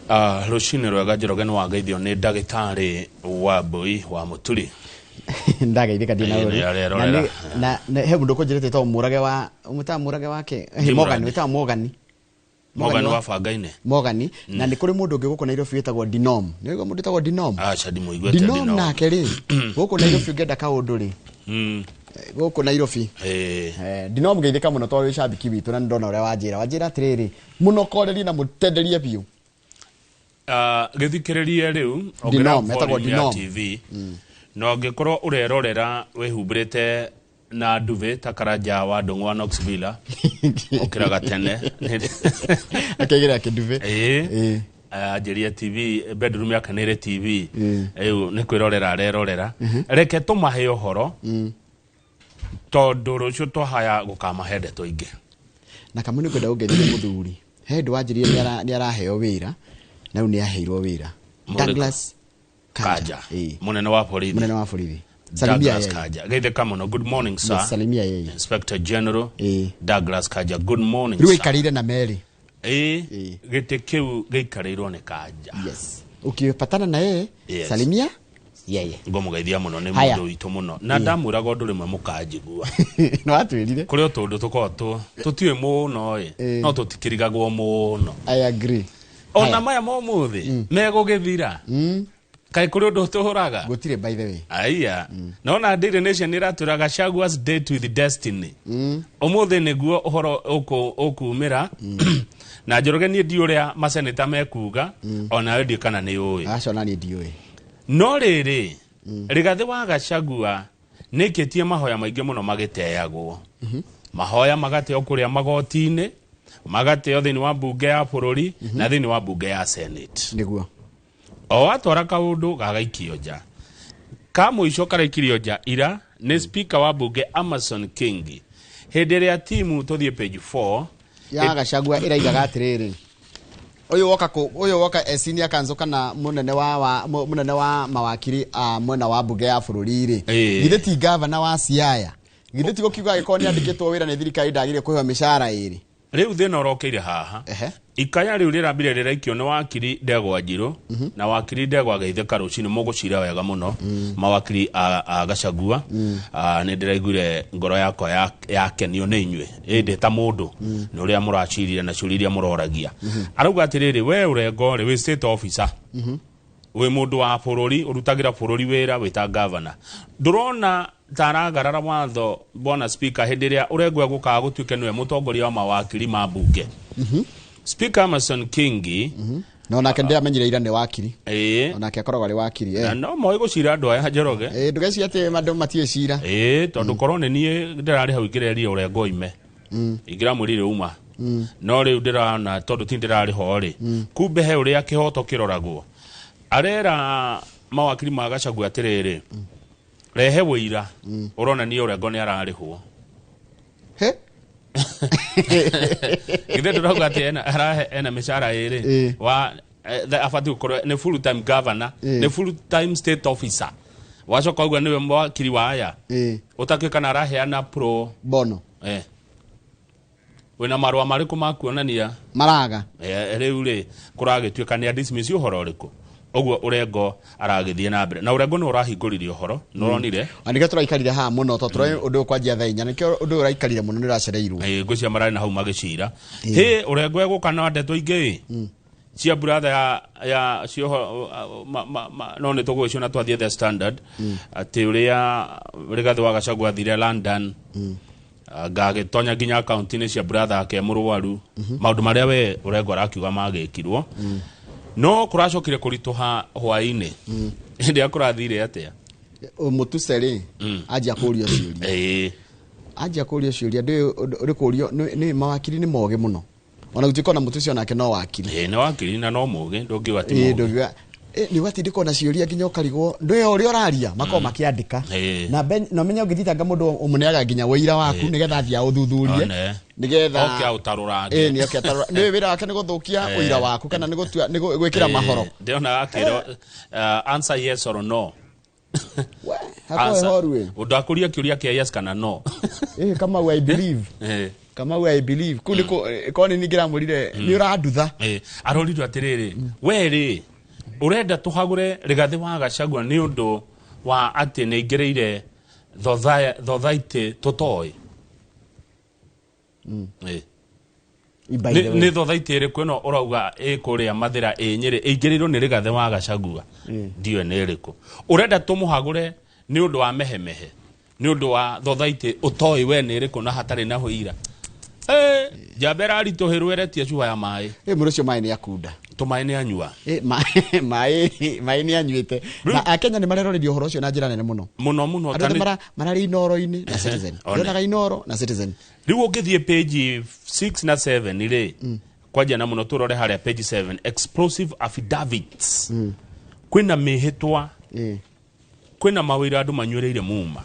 Rũcinĩ rwega Njoroge, nĩ wangeithio nĩ ndagĩtarĩ wa mbũi wa Mũturi. Ndageithĩka ndina Ĩĩ, ũru. nĩ arerorera. Na na he mũndũ ũkũnjĩrĩte wĩtagwo Mũrage wa mwĩtaga Mũrage wake. Jim Morgan, Randi. wĩtagwo Morgan. Morgan wa bangainĩ. Morgan, na nĩ kũrĩ mũndũ ũngĩ gũkũ Nairobi wĩtagwo Dinom. Nĩ ũiguaga mũndũ wĩtagwo Dinom? Aca, ndimũiguĩte. Dinom Dinom. nake rĩ, gũkũ Nairobi ũngĩenda kaũndũ rĩ, gũkũ Nairobi. Dinom, ngeithĩka mũno tondũ wĩ cambiki witũ na nĩ ndona ũrĩa wanjĩra. Wanjĩra atĩrĩrĩ, mũnokorerie na mũtenderie biũ. Ah, gĩthikĩrĩrie rĩu ongerera Dinom, etagwo volume ya Dinom. TV na ũngĩkorwo ũrerorera wĩhumbĩrĩte na nduve ta Karanja wa Ndũng'ũ wa Knox Villa ũkĩraga tene. Akeigĩra kĩnduve. Ĩĩ. Ĩĩ. Anjĩrie TV bedroom yake nĩ ĩrĩ TV. Ĩĩ. Rĩu nĩ kwĩrorera arerorera. Reke tũmahe ũhoro tondũ rũciũ twahaya gũkamahe ndeto ingĩ. Na kamwe nĩ kwenda ũngeithie mũthuri he ndũ wanjĩrire nĩ araheo wĩra na rĩu nĩ aheirwo wĩra. Mũrĩkũ? Douglas Kanja. Kanja. Ĩĩ. Mũnene wa borithi. Mũnene wa borithi, salimia Douglas yeye. Kanja, geithĩka mũno. Good morning, sir. Yes, salimia yeye. Inspector General Ĩĩ. Douglas Kanja, good morning, Rĩu sir. aikarĩire na Mary. Ĩĩ. Ĩĩ. Gĩtĩ kĩu gĩikarĩirwo nĩ Kanja. Yes, ukipatana na yeye, salimia yeye. Ngũmũgeithia mũno, nĩ Haya. mũndũ witũ mũno na ndamwĩraga ũndũ rĩmwe mũkanjigua. Nĩ watwĩrire. Kũrĩ o tũndũ tũkoragwo tũtiũĩ mũno ĩ, no tũtikĩrigagwo mũno. I agree. Ona Haya. maya ma ũmũthĩ megũgĩthira, kaĩ kũrĩ ũndũ ũtũhũraga? Gũtirĩ, by the way. Aiya, nona Daily Nation ĩratwĩra Gachagua's date with destiny. Ũmũthĩ nĩguo ũhoro ũkumĩra na Njoroge niĩ ndi ũrĩa maseneta mekuga, onawe ndiũ kana nĩ ũĩ. Aca, ona niĩ ndiũĩ. No rĩrĩ, Rigathĩ wa Gachagua nĩkĩtie mahoya maingĩ mũno magĩteagwo, mahoya magateo kũrĩa magoti-inĩ, magateo thĩinĩ wa mbunge ya bũrũri na thĩinĩ wa mbunge ya Senate. O watwara kaũndũ gagaikio nja. Ka mũico karaikirio nja ira nĩ speaker wa mbunge Amason Kingi hĩndĩ ĩrĩa timu tũthiĩ page 4. Ya Gachagua ĩraigaga atĩrĩrĩ, ũyũ woka ũyũ woka e senior counsel kana mũnene wa mũnene wa mawakiri a mwena wa mbunge ya bũrũri rĩ, githĩ ti gavana wa Siaya? Githĩ ti gũkiuga angĩkorwo nĩ andĩkĩtwo wĩra nĩ thirikari ndagĩrĩire kũheo mĩcara ĩrĩ? Rĩu thĩna ũrokeire haha. Ikaya rĩu rĩrambire rĩraikio nĩ wakiri Ndegwa Njirũ, na wakiri Ndegwa ageithĩka rũcinĩ, mũgũcira wega mũno mawakiri a Gachagua. Ah, nĩ ndĩraiguire ngoro yakwa yakenio nĩ inyuĩ ĩndĩ ta mũndũ nĩ ũrĩa mũracirire na ciũria iria mũroragia. Arauga atĩrĩrĩ, we Ũrengo rĩ, wĩ state officer, wĩ mũndũ wa bũrũri, ũrutagĩra bũrũri wĩra wĩ ta governor, ndũrona ta aragarara watho, bwana speaker, hĩndĩ ĩrĩa Ũrengo egũkaga gũtuĩke nĩwe mũtongoria wa mawakiri ma mbunge? Speaker Amason Kingi. Na onake ndĩramenyire ira nĩ wakiri. Onake akoragwo arĩ wakiri. Na no moĩ gũcira andũ aya, Njoroge. Ĩĩ, ndũgeciria atĩ andũ matiĩ cira. Ĩĩ, tondũ korwo nĩ niĩ ndĩrarĩ hau ingĩrerire Ũrengo oime, ingĩramwĩrire uma, no rĩu ndĩrona tondũ ti ndĩrarĩ ho rĩ, kumbe he ũrĩa kĩhoto kĩroragwo. Arera mawakiri ma Gachagua atĩrĩrĩ, rehe wũira ũronania Ũrengo nĩ ararĩhwo. He? Githĩ ndũrauga atĩ ena arahe ena mĩcara ĩrĩ? Wa abatiĩ gũkorwo nĩ full time governor, nĩ full time state officer, wacoka uga nĩwe mwakiri wa aya ũtakĩũĩ kana araheana pro bono. Wĩna marũa marĩkũ ma kuonania? Maraga. Rĩu rĩ kũragĩtuĩka nĩ a dismiss ũhoro ũrĩkũ ũguo Ũrengo aragĩthiĩ na mbere na Ũrengo nĩ ũrahingũririe ũhoro, nĩ ũronire? Na nĩkĩo tũraikarire haha mũno tondũ tũroĩ ũndũ ũyũ kwanjia thaa 4, nĩkĩo ũndũ ũyũ ũraikarire mũno, nĩ ũracereirwo. Ngwĩciria mararĩ na hau magĩcira hĩ Ũrengo egũka na ndeto ingĩ cia brother ya cioho no nĩ tũgũgĩciona twathiĩ The Standard, atĩ ũrĩa Rigathĩ wa Gachagua athire London ngagĩtonya nginya akaunti-inĩ cia brother ake mũrwaru, maũndũ marĩa we Ũrengo arakiuga magĩkirwo. No kũracokire kũritũha hwaĩ-inĩ hĩndĩ ĩrĩa kũrathire atĩa? Mũtuse rĩ, anjia kũrio ciũria. Anjia kũrio ciũria, ndĩ ũrĩ kũrio nĩ mawakiri nĩ mogĩ mũno, ona gũtuĩka ona mũtuse onake no wakiri. Ĩĩ, nĩ wakiri na no mũgĩ, ndũngiuga ti mũgĩ. Ndũngiuga nĩ ũgatindĩkwo na ciũria nginya ũkarigwo ndũĩ ũrĩa ũraria, makoragwo makĩandĩka. Na na ũmenye ũngĩthitanga mũndũ ũmũneaga nginya ũira waku nĩgetha athiĩ aũthuthurie. One. Nĩgetha Oke aũtarũrange. Ĩĩ, nĩ oke atarũra nĩ wĩra wake nĩ gũthũkia ũira waku kana nĩ gũtua nĩ gwĩkĩra mahoro. Ndĩrona akĩrwo answer yes or no. We, hakorwo Answer. horu ĩ. Ũndũ akũria kĩũria kĩa yes kana no. Ĩ, Kamau, I believe. Kamau, I believe kuu nĩ korwo nĩ niĩ ngĩramwĩrire nĩ ũrandutha. Arorirwo atĩrĩrĩ, we rĩ, ũrenda tũhagũre Rigathĩ wa Gachagua nĩ ũndũ wa atĩ nĩ aingĩrĩire thothaitĩ tũtoĩ? By the way. Nĩ thothaitĩ ĩrĩkũ ĩno ũrauga ĩ kũrĩa Mathĩra, ĩ Nyĩrĩ, ĩingĩrĩirwo nĩ Rigathĩ wa Gachagua? Ndiũĩ nĩ ĩrĩkũ ũrenda tũmũhagũre nĩ ũndũ wa mehemehe, nĩ ũndũ wa thothaitĩ ũtoĩ we nĩ ĩrĩkũ na hatarĩ na ũira. Njamba ĩraritũhĩrwo ĩretia cuba ya maĩ. Mũndũ ũcio maĩ nĩ akunda. Tũmaĩ nĩ anyua. Maĩ nĩ anyuĩte, na Akenya nĩ mareroreria ũhoro ũcio na njĩra nene mũno. Mũno mũno. Andũ othe mararĩ Inoro-inĩ na Citizen. One. Ndĩronaga Inoro na Citizen. Rĩu ũngĩthiĩ page 6 na 7 rĩ, kwanja na mũno tũrore harĩa page 7, explosive affidavits, kwĩna mĩhĩtwa, kwĩna mawĩra andũ manyuĩrĩire muma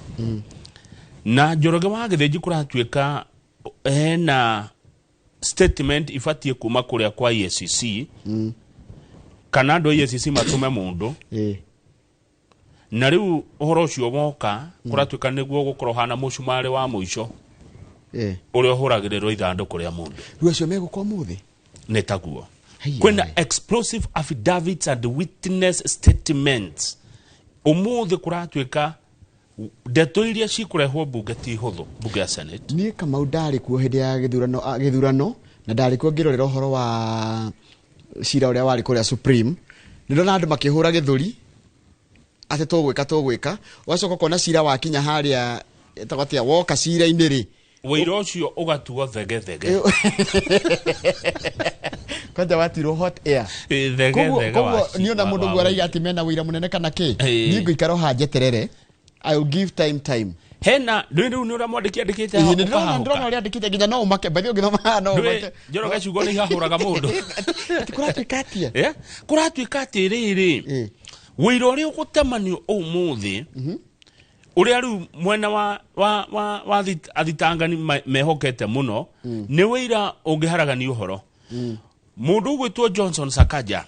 na Njoroge wa Gĩthĩnji. Kũratuĩka hena statement ibatiĩ kuma kũrĩa kwa EACC, kana andũ a EACC matũme mũndũ, na rĩu ũhoro ũcio woka kũratuĩka nĩguo gũkorwo hana mũcumarĩ wa mũico ũrĩa ũhũragĩrĩrwo ithandũkũ rĩa mũndũ. Rĩu acio megũka ũmũthĩ? Nĩ taguo. Haiya. Kwĩna explosive affidavits and witness statements ũmũthĩ. Kũratuĩka ndeto iria cikũrehwo mbunge ti hũthũ, mbunge ya Senate. Niĩ Kamau ndarĩ kuo hĩndĩ ya gĩthurano, gĩthurano, na ndarĩ kuo ngĩrorera ũhoro wa cira ũrĩa warĩ kũrĩa Supreme. Nĩ ndona andũ makĩhũra gĩthũri atĩ tũgwĩka, tũgwĩka, ũgacoka ũkona cira wakinya harĩa ĩtagwo atĩa, woka cira-inĩ rĩ, wĩira ũcio ũgatuo thegethege. Kwanja watirwo hot air. Thegethege. Koguo wa niona mũndũ wa ũguo araiga atĩ mena wĩira mũnene kana kĩ, niĩ ngũikara o haha njeterere. I will give time time. Hena rĩu nĩ ũrĩa mwandĩki andĩkĩte. Ĩĩ, nĩ ndĩrona ũrĩa andĩkĩte, nginya no ũmake bathi ũngĩthoma haha no ũmake. Njoroge, ciugo nĩ ihahũraga mũndũ. Atĩ kũratuĩka atĩa? Kũratuĩka atĩrĩrĩ, wĩira ũrĩa ũgũtemanio ũmũthĩ, ũrĩa rĩu mwena wa athitangani mehokete mũno, nĩ wĩira ũngĩharagania ũhoro. Mũndũ ũgwĩtwo Johnson Sakaja,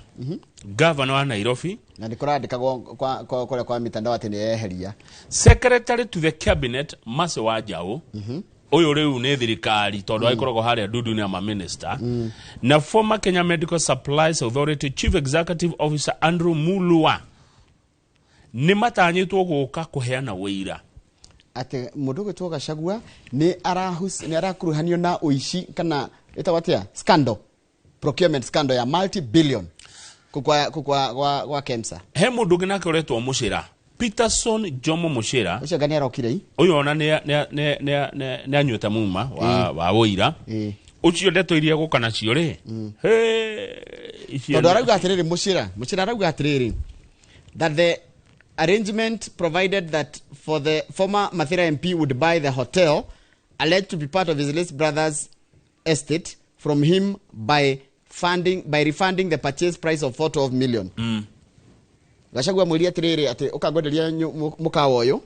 gavana wa Nairobi, na nĩ kũrandĩkagwo kũrĩa kwa mitandao atĩ nĩ eheria secretary to the cabinet Mercy Wanjaũ, ũyũ rĩu nĩ thirikari tondũ agĩkoragwo harĩa ndundu-inĩ ya maminista, na former Kenya Medical Supplies Authority chief executive officer Andrew Mulua nĩ matanyĩtwo gũka kũheana wĩira. Atĩ mũndũ ũgwĩtwo Gachagua nĩ arakuruhanio na ũici kana ĩtagwo atĩa, scandal, procurement scandal ya multi billion kũkwa KEMSA. He mũndũ ũngĩ nake ũretwo Mũcĩra, Peterson Jomo Mũcĩra. Ũcio anga nĩ arokire i. Ũyũ ona nĩ anyuĩte muma wa wũira. Ũcio ndeto iria gũka nacio rĩ, he icio. Tondũ arauga atĩrĩrĩ, Mũcĩra arauga atĩrĩrĩ, that the arrangement provided that for the former Mathira MP would buy the hotel alleged to be part of his late brother's estate from him by refunding the purchase price of 412 million. Gachagua mwĩrie atĩrĩrĩ, atĩ ũkangwenderia mũkawa ũyũ,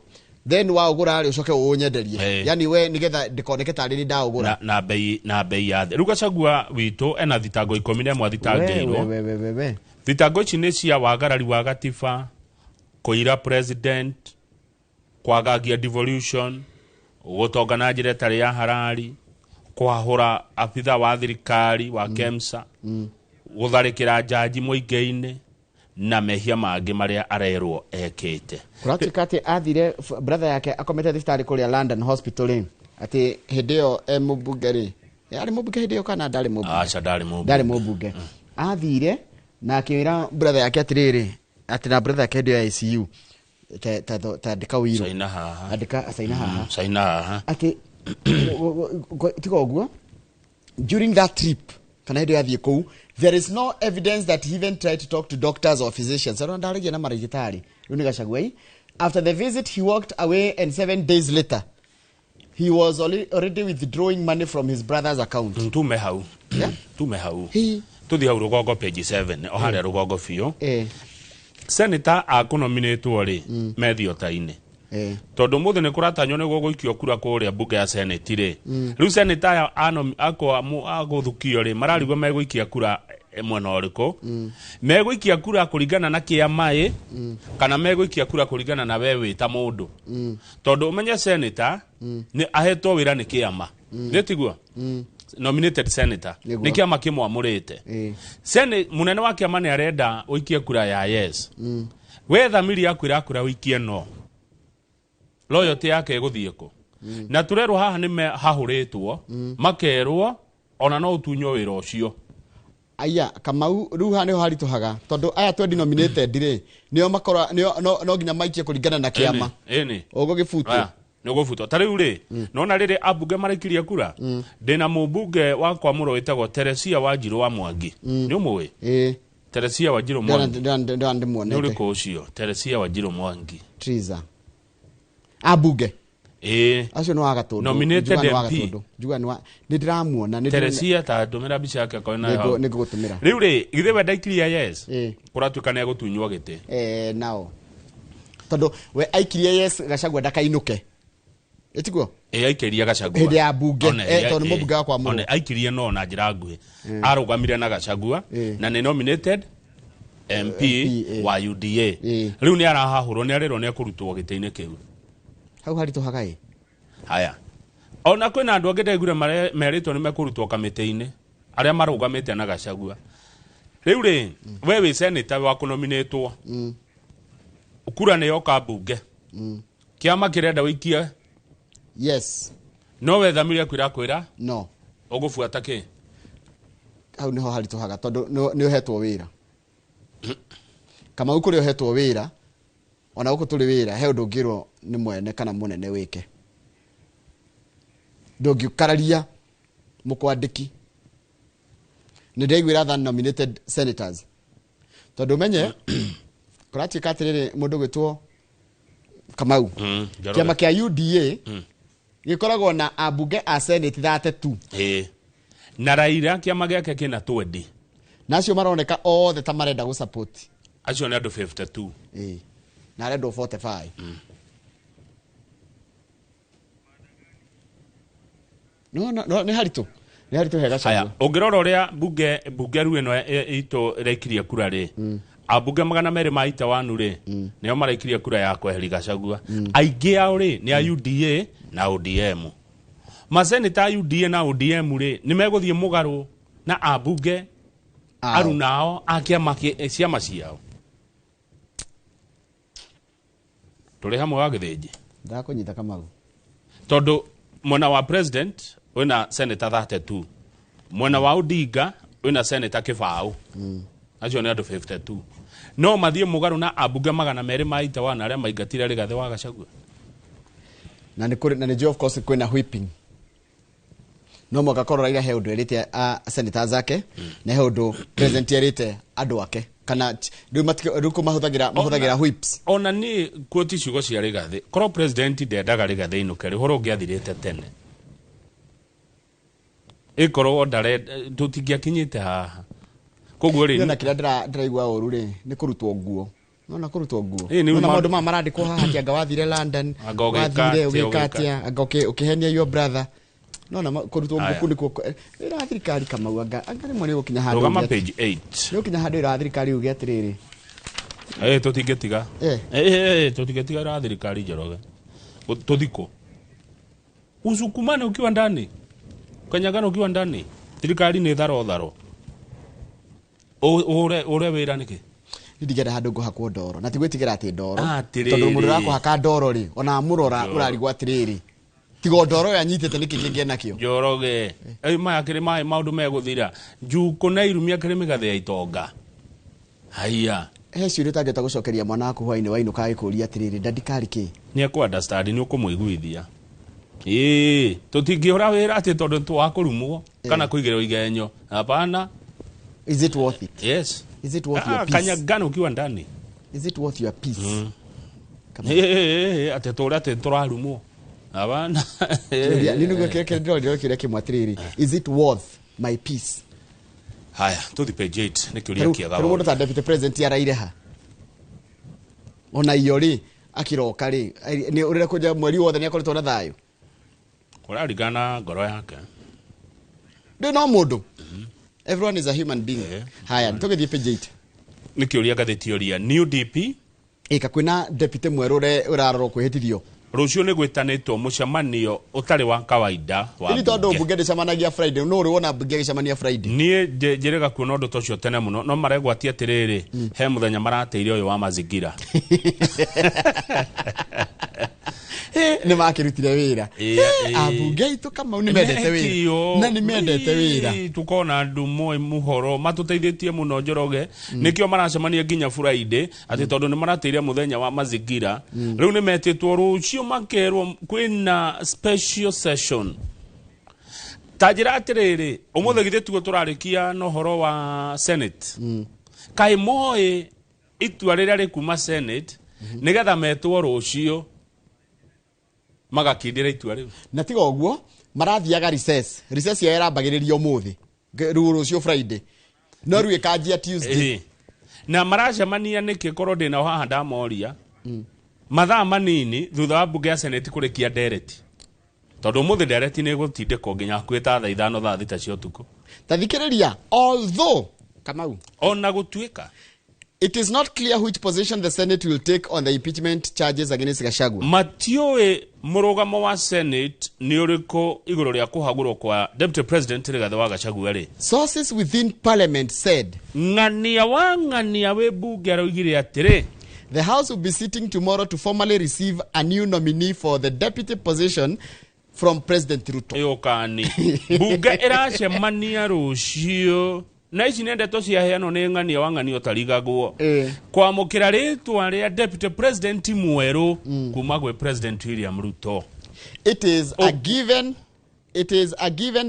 then waũgũra rĩ, ũcoke ũũnyenderie, yani we nĩgetha ndĩkoneke tarĩ nĩ ndaũgũra. Na bei ya thĩ. Rĩu Gachagua witũ ena thitango 11 athitangĩirwo. We, we, we, we. Thitango ici nĩ cia wagarari wa gatiba, kũira president, kwagagia devolution, gũtonga na njĩra ĩtarĩ ya harari, kwahũra abitha wa thirikari wa KEMSA, gũtharĩkĩra jaji mũingĩ-inĩ na mehia mangĩ marĩa arerwo ekĩte. Kũratuĩka atĩ athire brother yake akomete thibitarĩ kũrĩa London Hospital rĩ, atĩ hĩndĩ ĩyo e mũmbunge rĩ, arĩ mũmbunge hĩndĩ ĩyo kana ndarĩ mũmbunge? Aca, ndarĩ mũmbunge. Ndarĩ mũmbunge. Athire na akĩra brother yake atĩrĩrĩ, atĩ na brother yake hĩndĩ ĩyo ya ICU, ta andĩka ũirũ. Caina haha. Andĩka caina haha. Caina haha. Atĩ tiga ũguo, during that trip kana hĩndĩ ĩyo athiĩ kũu, there is no evidence that he even tried to talk to doctors or physicians. Arona ndaragia na marigitari. Rĩu nĩ Gachagua ĩ. After the visit he walked away, and 7 days later he was already withdrawing money from his brother's account. Tume hau. Tume hau. Tuthi hau rũgongo, page 7, o harĩa rũgongo biũ. Senator akũnominĩtwo rĩ, methiota-inĩ, tondũ mũthĩ nĩ kũratanywo nĩ gũgũikio kura kũrĩa mbunge ya Senate rĩ. Rĩu senator aya agũthukio rĩ, mararigwo megũikia kura. Mwena ũrĩkũ megũikia kura kũringana na kĩama ĩ, kana megũikia kura kũringana na we wĩ ta mũndũ? Tondũ ũmenye senator nĩ ahetwo wĩra nĩ kĩama, nĩ tiguo? Nominated senator nĩ kĩama kĩmwamũrĩte. Mũnene wa kĩama nĩ arenda ũikie kura ya yes, we thamiri yaku ĩrakũra ũikie no. Loyalty yake ĩgũthiĩ kũ? Na tũrerwo haha nĩ hahũrĩtwo, makerwo ona no ũtunywo wĩra ũcio. Aya Kamau, rĩu haha nĩho haritũhaga, tondũ aya twendi nominated rĩ, nĩo makora nĩo no nginya maikie kũringana na kĩama. Ĩni. Ũgũgĩbutwo. Aya, nĩ ũgũbutwo. Ta rĩu rĩ, nona rĩrĩ ambunge maraikirie kura, ndĩna mũmbunge wa Kwamũrwo wĩtagwo Teresia Wanjirũ wa Mwangi, nĩ ũmũĩ? Ĩĩ. Teresia Wanjirũ Mwangi. Ndĩra Nĩ ndĩmuonete. Ũrĩkũ ũcio Teresia Wanjirũ Mwangi? Triza ambunge. Ĩĩ. Acio nĩ wa Gatũndũ. Nominated Njugaga nĩ wa MP. Gatũndũ. Njugaga nĩ wa, nĩ ndĩramuona, nĩ Teresia, ta ndũmĩra mbica yake akorwo nayo hau. Nĩngũgũtũmĩra. Rĩu rĩ, githĩ we ndaikirie yes? Ĩĩ. Kũratuĩka nĩ egũtunywo gĩtĩ. Eh, nao tondũ we aikirie yes Gachagua ndakainũke, ĩtiguo? Ĩ, aikĩria Gachagua. Hĩndĩ ya bunge. One, Tondũ nĩ mũmbunge wa Kwamũrwo. One, aikirie no na njĩra nguhĩ, arũgamire na Gachagua na nĩ nominated MP MP, wa UDA. Rĩu nĩ arahahũrwo, nĩ arerwo nĩ ekũrutwo gĩtĩ-inĩ kĩu. Hau haritũhaga ĩ. Haya, ona kwĩna andũ angĩ ndaiguire merĩtwo nĩ mekũrutwo kamĩtĩ-inĩ, arĩa marũgamĩte na Gachagua. Rĩu rĩ, we wĩ senator wa kũnominĩtwo, kura nĩ yoka mbunge, kĩama kĩrenda ũikie yes, no we thamiri yaku ĩrakwĩra no. Ũgũbuata kĩ? Hau niho haritũhaga, tondũ nĩ ũhetwo wĩra, Kamau, kũrĩa ũhetwo wĩra, ona gũkũ tũrĩ wĩra, he ũndũ ũngĩrwo nĩ mwene kana mũnene wĩke, ndũngĩkararia mũkwandĩki. Nĩ ndĩraiguĩra than nominated senators, tondũ ũmenye kũratuĩka atĩrĩrĩ, mũndũ gwĩtwo Kamau, Njoroge. kĩama kĩa UDA gĩkoragwo na ambunge a senate 32. Ĩĩ. Na Raila kĩama gĩake kĩna 20. Na acio maroneka othe ta marenda gũ support. Acio nĩ andũ 52. Ĩĩ, na arendwo 45. No, nĩ haritũ, nĩ haritũ he Haya, Gachagua. Ũngĩrora ũrĩa bunge rĩu ĩno itũ ĩraikirie kura rĩ, ambunge 281 rĩ, nĩo maraikirie kura ya kweheria Gachagua. Aingĩ ao rĩ nĩ a UDA na ODM. Maseneta a UDA na ODM rĩ, nĩ megũthiĩ mũgarũ na ambunge Ao. arunao a kĩama ciama ciao? Tũrĩ hamwe wa Gĩthĩnji? Ndakũnyita, Kamau. Tondũ mwena wa president wĩna senator 32, mwena wa Odinga wĩna senator kĩbaũ, acio nĩ andũ 52, no mathiĩ mũgarũ na ambunge 281 arĩa maingatire Rigathĩ wa Gachagua? Na nĩ kũrĩ na nĩ njũĩ of course kwĩna whipping, no mwaka korwo Raila he ũndũ erĩte a senators ake, na he ũndũ president erĩte andũ ake, kana rĩu rĩu kũ mahũthagĩra whips. Ona niĩ kuoti ciugo cia Rigathĩ, korwo president ndendaga Rigathĩ ainũke rĩ, ũhoro ũngĩathirĩte tene, ĩkorwo ndare tũtingĩakinyĩte haha. Koguo rĩ, na kĩrĩa ndĩraigua ũru rĩ, nĩ kũrutwo nguo. Nona kũrutwo nguo. Ĩĩ, nĩ Nona maũndũ maya marandĩkwo haha atĩ anga wathire London, Anga ũgĩka wathire atĩa, ũgĩka ũgĩka. atĩa, anga ũkĩhenia your brother. Nona kũrutwo nguo Aya. kũu nĩkuo wĩra wa thirikari, Kamau, anga rĩmwe nĩ ũgũkinya handũ Rũgama uge page 8. Nĩ ũgũkinya handũ wĩra wa thirikari uge atĩrĩrĩ. Ĩ, tũtingĩtiga. Eh. Ĩ, tũtingĩtiga ra thirikari, Njoroge. Tũthikũ usukumane ukiwa ndani, kanyagana ukiwa ndani, thirikari nĩ tharo tharo. Ũre ũre wĩra nĩkĩ? Niĩ ndingĩenda handũ ngũhakwo ndoro, na ti gwĩtigĩra atĩ ndoro, Atĩrĩrĩ. tondũ mũndũ ũrakũhaka ndoro rĩ, ona amũrora Njoro. ũrarigwo atĩrĩrĩ, tiga o ndoro ĩyo anyitĩte, nĩkĩ kĩngĩ enakĩo? Njoroge. Ĩ, maya kĩrĩ maĩ maũndũ megũthira, njukũ na irumia kĩrĩ mĩgathĩ ya itonga. Haiya. He ciũria ũtangĩhota gũcokeria mwana waku hwainĩ wainũka agĩkũria atĩrĩrĩ, daddy, karĩ kĩ? Nĩ ekũ understand, nĩ ũkũmũiguithia. Ĩĩ, tũtingĩhũra wĩra atĩ tondũ twakũrumwo kana kũigĩrĩrwo igenyo, hapana. Is it worth it? Yes. Is it worth your Ah, peace? kanyagana ukiwa ndani. Is it worth your peace? Kama- Ĩ, ĩ, ĩ, atĩ tũrĩa atĩ tũrarumwo, hapana. Kĩũria- nĩ nĩguo kĩrĩa ndĩrorire, kĩũria kĩmwe atĩrĩrĩ, is it worth my peace? Haya, tũthi page 8, nĩ kĩũria kĩega. Tarĩu mũndũ ta deputy president araire ha ona iyo rĩ, akiroka rĩ, nĩ ũrĩa kũnja mweri wothe nĩ akoretwo na thayũ. Kũraringana na ngoro yake. Ndĩ no mũndũ. Everyone is a human being. Haya, tũgĩthiĩ page 8. Nĩ kĩũria ngathĩti ũria new DP. Ĩka kwĩna deputy mwerũ ũrarorwo kwĩhĩtithio. Rũciũ nĩ gwĩtanĩtwo mũcemanio ũtarĩ wa kawaida wa Ini tondũ mbunge. Mbunge ndĩcemanagia Friday, no ũrĩ wona mbunge ĩgĩcemania Friday? Niĩ njĩrĩga kuona ũndũ ta ũcio tene mũno, no maregwatia atĩrĩrĩ, he mũthenya marateire ũyũ wa mazingira. Nĩ makĩrutire wĩra. Ĩ. Ambunge aitũ, Kamau, nĩ mendete wĩra. Mekio. Na nĩ mendete wĩra. Ĩ, tukona andũ moĩ mũhoro matũteithĩtie mũno, Njoroge, nĩkĩo maracemania nginya Friday, atĩ tondũ nĩ marateire mũthenya wa mazingira. Rĩu nĩ metĩtwo rũciũ, makerwo kwĩna special session. Ta njĩra atĩrĩrĩ, ũmũthĩ githĩ tuo tũrarĩkia na ũhoro wa Senate? Kaĩ moĩ itua rĩrĩa rĩkuma Senate nĩgetha metwo rũciũ magakindĩra itua rĩu? Na tiga ũguo, marathiaga recess. Recess yao ĩrambagĩrĩria ũmũthĩ, rĩu rũciũ Friday, no rĩu ĩkanjia Tuesday. Ĩĩ. Na maracemania nĩkĩ korwo ndĩnao haha ndamoria mathaa manini thutha wa mbunge ya Senate kũrĩkia ndereti? Tondũ ũmũthĩ ndereti nĩ ĩgũtindĩkwo nginya hakuhĩ ta thaa 5, thaa 6 cia ũtukũ. Ta thikĩrĩria, although, Kamau, ona gũtuĩka it is not clear which position the Senate will take on the impeachment charges against Gachagua. Matiũĩ mũrũgamo wa Senate nĩ ũrĩkũ igũrũ rĩa kũhagũrwo kwa Deputy President Rigathĩ wa Gachagua rĩ, Sources within parliament said ng'ania wa ng'ania wĩ mbunge aroigire atĩrĩ, the House will be sitting tomorrow to formally receive a new nominee for the deputy position from President Ruto. Ĩũkani mbunge ĩracemania rũciũ, na ici nĩ ndeto ciaheanwo nĩ ng'ania wa ng'ania ũtarigagwo, kwamũkĩra rĩtwa rĩa deputy president mwerũ kuma gwĩ President William Ruto. It is a given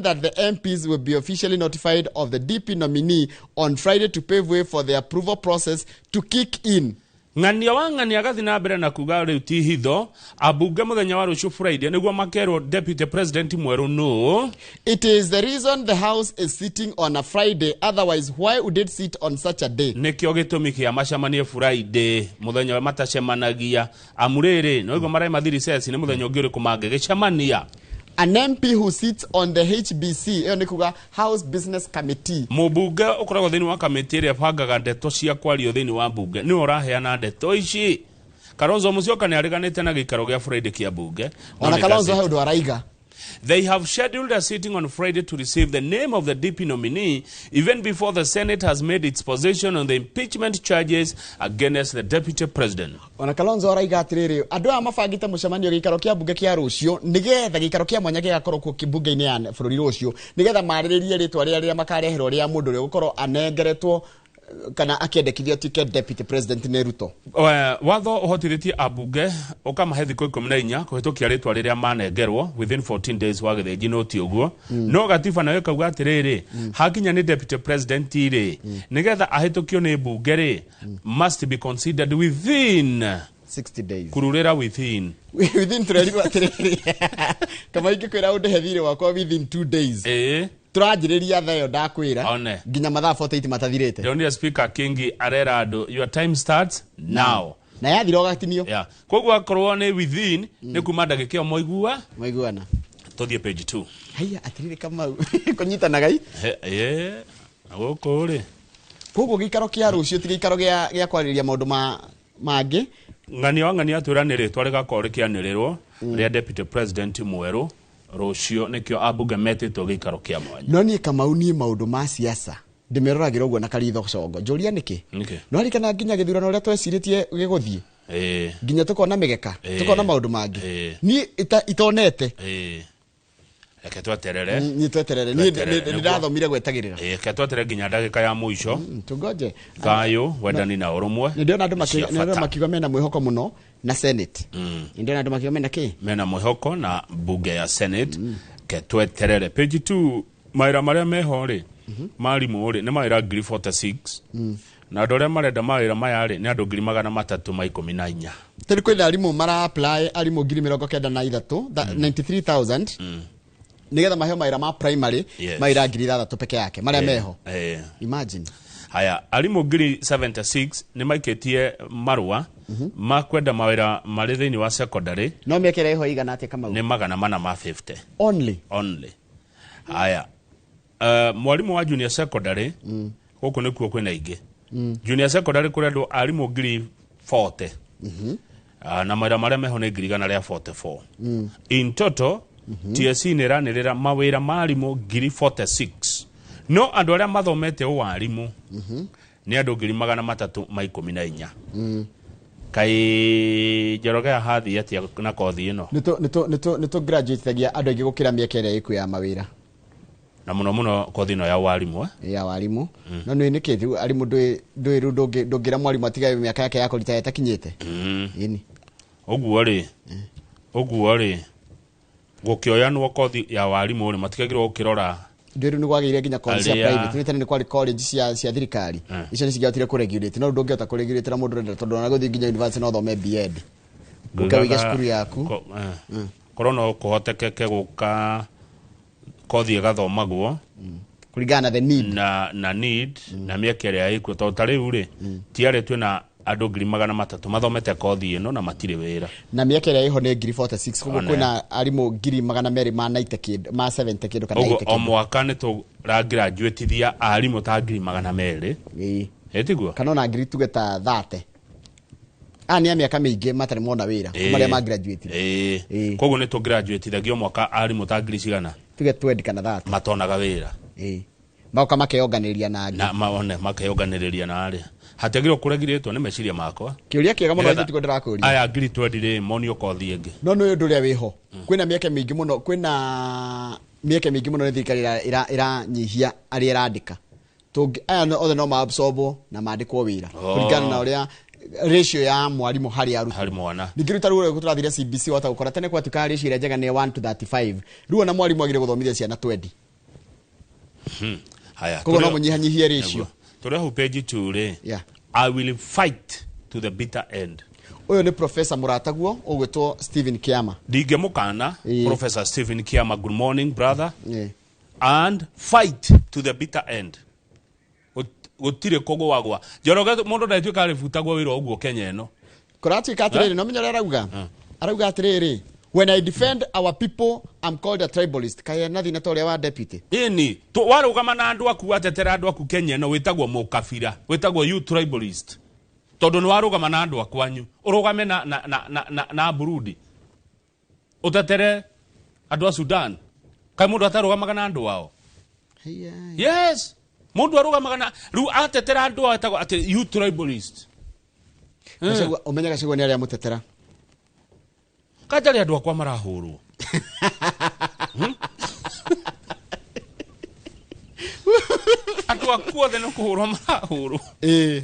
that the MPs will be officially notified of the DP nominee on Friday to pave way for the approval process to kick in. Ng'ania wa ng'ania agathiĩ na mbere na kuga rĩu ti hitho, ambunge mũthenya wa rũciũ Friday nĩguo makerwo deputy president mwerũ nũ. It is the reason the House is sitting on a Friday. Otherwise, why would it sit on such a day? Nĩkĩo gĩtũmi kĩa macemanie Friday, mũthenya ũrĩa matacemanagia, amu rĩrĩ no igua maraima recess, nĩ mũthenya ũngĩ ũrĩkũ mangĩgĩcemania? An MP who sits on the HBC, ĩyo nĩ kuga House Business Committee, Mũmbunge ũkoragwo thĩinĩ wa kamĩtĩ ĩrĩa ĩbangaga ndeto cia kwario thĩinĩ wa mbunge nĩwe ũraheana ndeto ici. Kalonzo Musyoka nĩ areganĩte na gĩikaro gĩa Friday kĩa mbunge. No ona nĩ Kalonzo gazeti. he ũndũ araiga. They have scheduled a sitting on Friday to receive the name of the DP nominee even before the Senate has made its position on the impeachment charges against the deputy president. Ona Kalonzo araiga atĩrĩrĩ, andũ aya mabangĩte mũcemanio gĩikaro kĩa mbunge kĩa rũciũ, nĩgetha gĩikaro kĩa mwanya gĩgakorwo kuo mbunge-inĩ ya bũrũri rũciũ, nĩgetha marĩrĩrie rĩtwa rĩrĩa rĩrĩa makareherwo rĩa mũndũ ũrĩa ũgũkorwo anengeretwo kana akĩendekithio atuĩke deputy president nĩ Ruto. Watho ũhotithĩtie ambunge ũkamahe thikũ 14 kũhĩtũkia rĩtwa rĩrĩa manengerwo within 14 days wa gĩthĩnji, no ti ũguo, no gatiba nayo ĩkauga atĩrĩrĩ, hakinya nĩ deputy president rĩ, nĩgetha ahĩtũkio nĩ mbunge rĩ, must be considered within 60 days. Kururĩra within. Within, tũrerirwo atĩrĩrĩ, kama ingĩkwĩra ũndĩhe thirĩ wakwa within 2 days, tũranjĩrĩria thaa ĩyo ndakwĩra One. nginya mathaa 48 matathirĩte. Ndĩronire Speaker Kingi arera andũ, "Your time starts now." Na yathira ũgatinio. Yeah. Koguo akorwo nĩ within, nĩ kuma ndagĩka ĩyo moigua. Maiguana. Tũthiĩ page 2. Haiya, atĩrĩrĩ Kamau, kũnyitanagai. Na gũkũ rĩ, Koguo gĩikaro kĩa rũciũ ti gĩikaro gĩa kwarĩrĩria maũndũ ma mangĩ. Ng'ania wa ng'ania atwĩra nĩ rĩtwa rĩgakorwo rĩkĩanĩrĩrwo rĩa deputy president mwerũ rũciũ, nĩkĩo ambunge metĩtwo gĩikaro kĩa mwanya. No niĩ Kamau, niĩ maũndũ ma siasa ndĩmeroragĩra ũguo na karitho congo. Njũria nĩkĩ? Nĩkĩ? No ririkana nginya gĩthurano ũrĩa twecirĩtie gĩgũthiĩ, nginya tũkona mĩgeka, tũkona maũndũ mangĩ niĩ itonete. Reke tweterere. Niĩ tweterere, niĩ Tweterere, nĩ ndĩrathomire gwetagĩrĩra. Reke tweterere nginya ndagĩka ya mũico. Tũngoje. Thayũ, wendani na ũrũmwe Nĩ ndĩrona andũ nĩ cia nĩ ndĩrona bata. makiuga mena mwĩhoko mũno na Senate. Nĩ ndĩrona andũ makiuga mena kĩ? Mena mwĩhoko na mbunge ya Senate. Ke tweterere page 2. Mawĩra marĩa meho rĩ, marimũ rĩ, nĩ mawĩra 46,000, na andũ arĩa marenda mawĩra maya rĩ, nĩ andũ 314,000. Tondũ kwĩna arimũ mara apply, arimũ 93,000, 93,000, nĩgetha maheo mawĩra ma primary. Mawĩra 6,000 peke yake marĩa meho. Imagine. Haya, arimũ 76,000 nĩ maikĩtie marũa ma kwenda mawĩra marĩ thĩinĩ wa secondary. No mĩaka ĩho igana atĩa, Kamau? Nĩ 450. Only? Only. Haya, Mwarimũ wa junior secondary gũkũ nĩkuo kwĩna aingĩ. Junior secondary kũrĩ andũ arimũ 40,000. Na mawĩra marĩa meho nĩ 144,000. In total, TSC nĩ ĩranĩrĩra mawĩra ma arimũ 46,000. No andũ arĩa mathomete ũwarimũ nĩ andũ 314,000. Kaĩ Njoroge ahathiĩ atĩa na kothi ĩno? Nĩ tũ graduate andũ aingĩ gũkĩra mĩeke ĩrĩa ĩkuo ya mawĩra. Na mũno mũno kothi ĩno ya warimũ, eh? Ya warimũ. No nĩ nĩkĩ rĩu arimũ ndũĩ rĩu ndũngĩra mwarimũ atige mĩaka yake ya kũritaya ĩtakinyĩte. Ĩni. Ũguo rĩ gũkĩoyanwo kothi ya warimũ rĩ, matigagĩrwo gũkĩrora. Ndũĩ rĩu nĩ kwagĩire nginya college cia private. Nĩ tene nĩ kwarĩ college cia thirikari. Icio nĩ cingĩahotire kũregulate, no rĩu ndũngĩhota kũregulate na mũndũ ũrenda, tondũ ona gũthiĩ nginya university no ũthome B.Ed, ũke wĩige cukuru yaku. Korwo no kũhotekeke gũka kothi ĩgathomagwo kũringana na the need. Na need na mĩeke ĩrĩa ĩkuo, tondũ ta rĩu rĩ tiarĩ twĩna andũ 300,000 mathomete kothi ĩno na matirĩ wĩra. Na mĩeke ĩrĩa ĩho nĩ 46,000, koguo One. kwĩna arimũ 200,000 ma 90 kĩndũ, ma 70 kĩndũ kana Ũguo 80 o kĩndũ. mwaka nĩ tũragraduatithia arimũ ta 200,000. Ĩtiguo? Kana ona ngiri tuge ta 30 aya nĩ a mĩaka mĩingĩ matarĩ mona wĩra kuma arĩa ma graduate. Koguo nĩ tũgraduatithagia o mwaka arimũ ta ngiri cigana? Tuge 20 kana 30. Matonaga wĩra. Magoka makeyonganĩria na angĩ. Na maone makeyonganĩrĩria na arĩa hatiagĩrĩirwo kũregirĩtwo nĩ meciria makwa. Kĩũria kĩega mũno. Nĩgetha ithuĩ tiguo ndĩrakũria. Aya 20,000 rĩ monio kothi ĩngĩ. No nĩ ũndũ ũrĩa wĩho, kwĩna mĩeke mĩingĩ mũno, kwĩna mĩeke mĩingĩ mũno nĩ thirikari ĩranyihia arĩa ĩrandĩka. Aya othe no maabsorbwo na mandĩkwo wĩra kũringana na ũrĩa ratio ya mwarimũ harĩ arutwo. Harĩ mwana. Ningĩ rĩu ta rĩu ũrĩa tũrathire CBC, wahota gũkora tene gwatuĩkaga ratio ĩrĩa njega nĩ 1 to 35, rĩu ona mwarimũ agire gũthomithia ciana 20. Haya. Koguo no mũnyihanyihie ratio. Tũrĩ hau page 2 rĩ, I will fight to the bitter end. Ũyũ nĩ professor mũrataguo ũgwĩtwo Stephen Kiama. Ndingĩmũkana. Professor Stephen Kiama, good morning, brother. And fight to the bitter end. Gũtirĩ kũgwagwa, Njoroge. Mũndũ ndagĩtuĩka arĩbutagwo wĩra ũguo Kenya ĩno. Kũratuĩka atĩrĩrĩ, no menya ũrĩa arauga atĩrĩrĩ, "When I defend our people, I'm called a tribalist." Kaĩ na thĩna ta ũrĩa wa deputy? Ĩni warũgama na andũ aku, watetera andũ aku Kenya ĩno, wĩtagwo mũkabira, wĩtagwo you tribalist, tondũ nĩ warũgama na andũ akwanyu. Ũrũgame na Burundi, ũtetere andũ a Sudan, kaĩ mũndũ atarũgamaga na andũ ao? Haiya. Yes, mũndũ arũgamaga na rĩu atetera andũ ao etagwo atĩ you tribalist. Ũmenye Gachagua nĩ arĩa mũtetera. Kanjarĩ andũ akwa marahũrwo. Andũ aku othe nĩ kũhũrwo marahũrwo. Eh?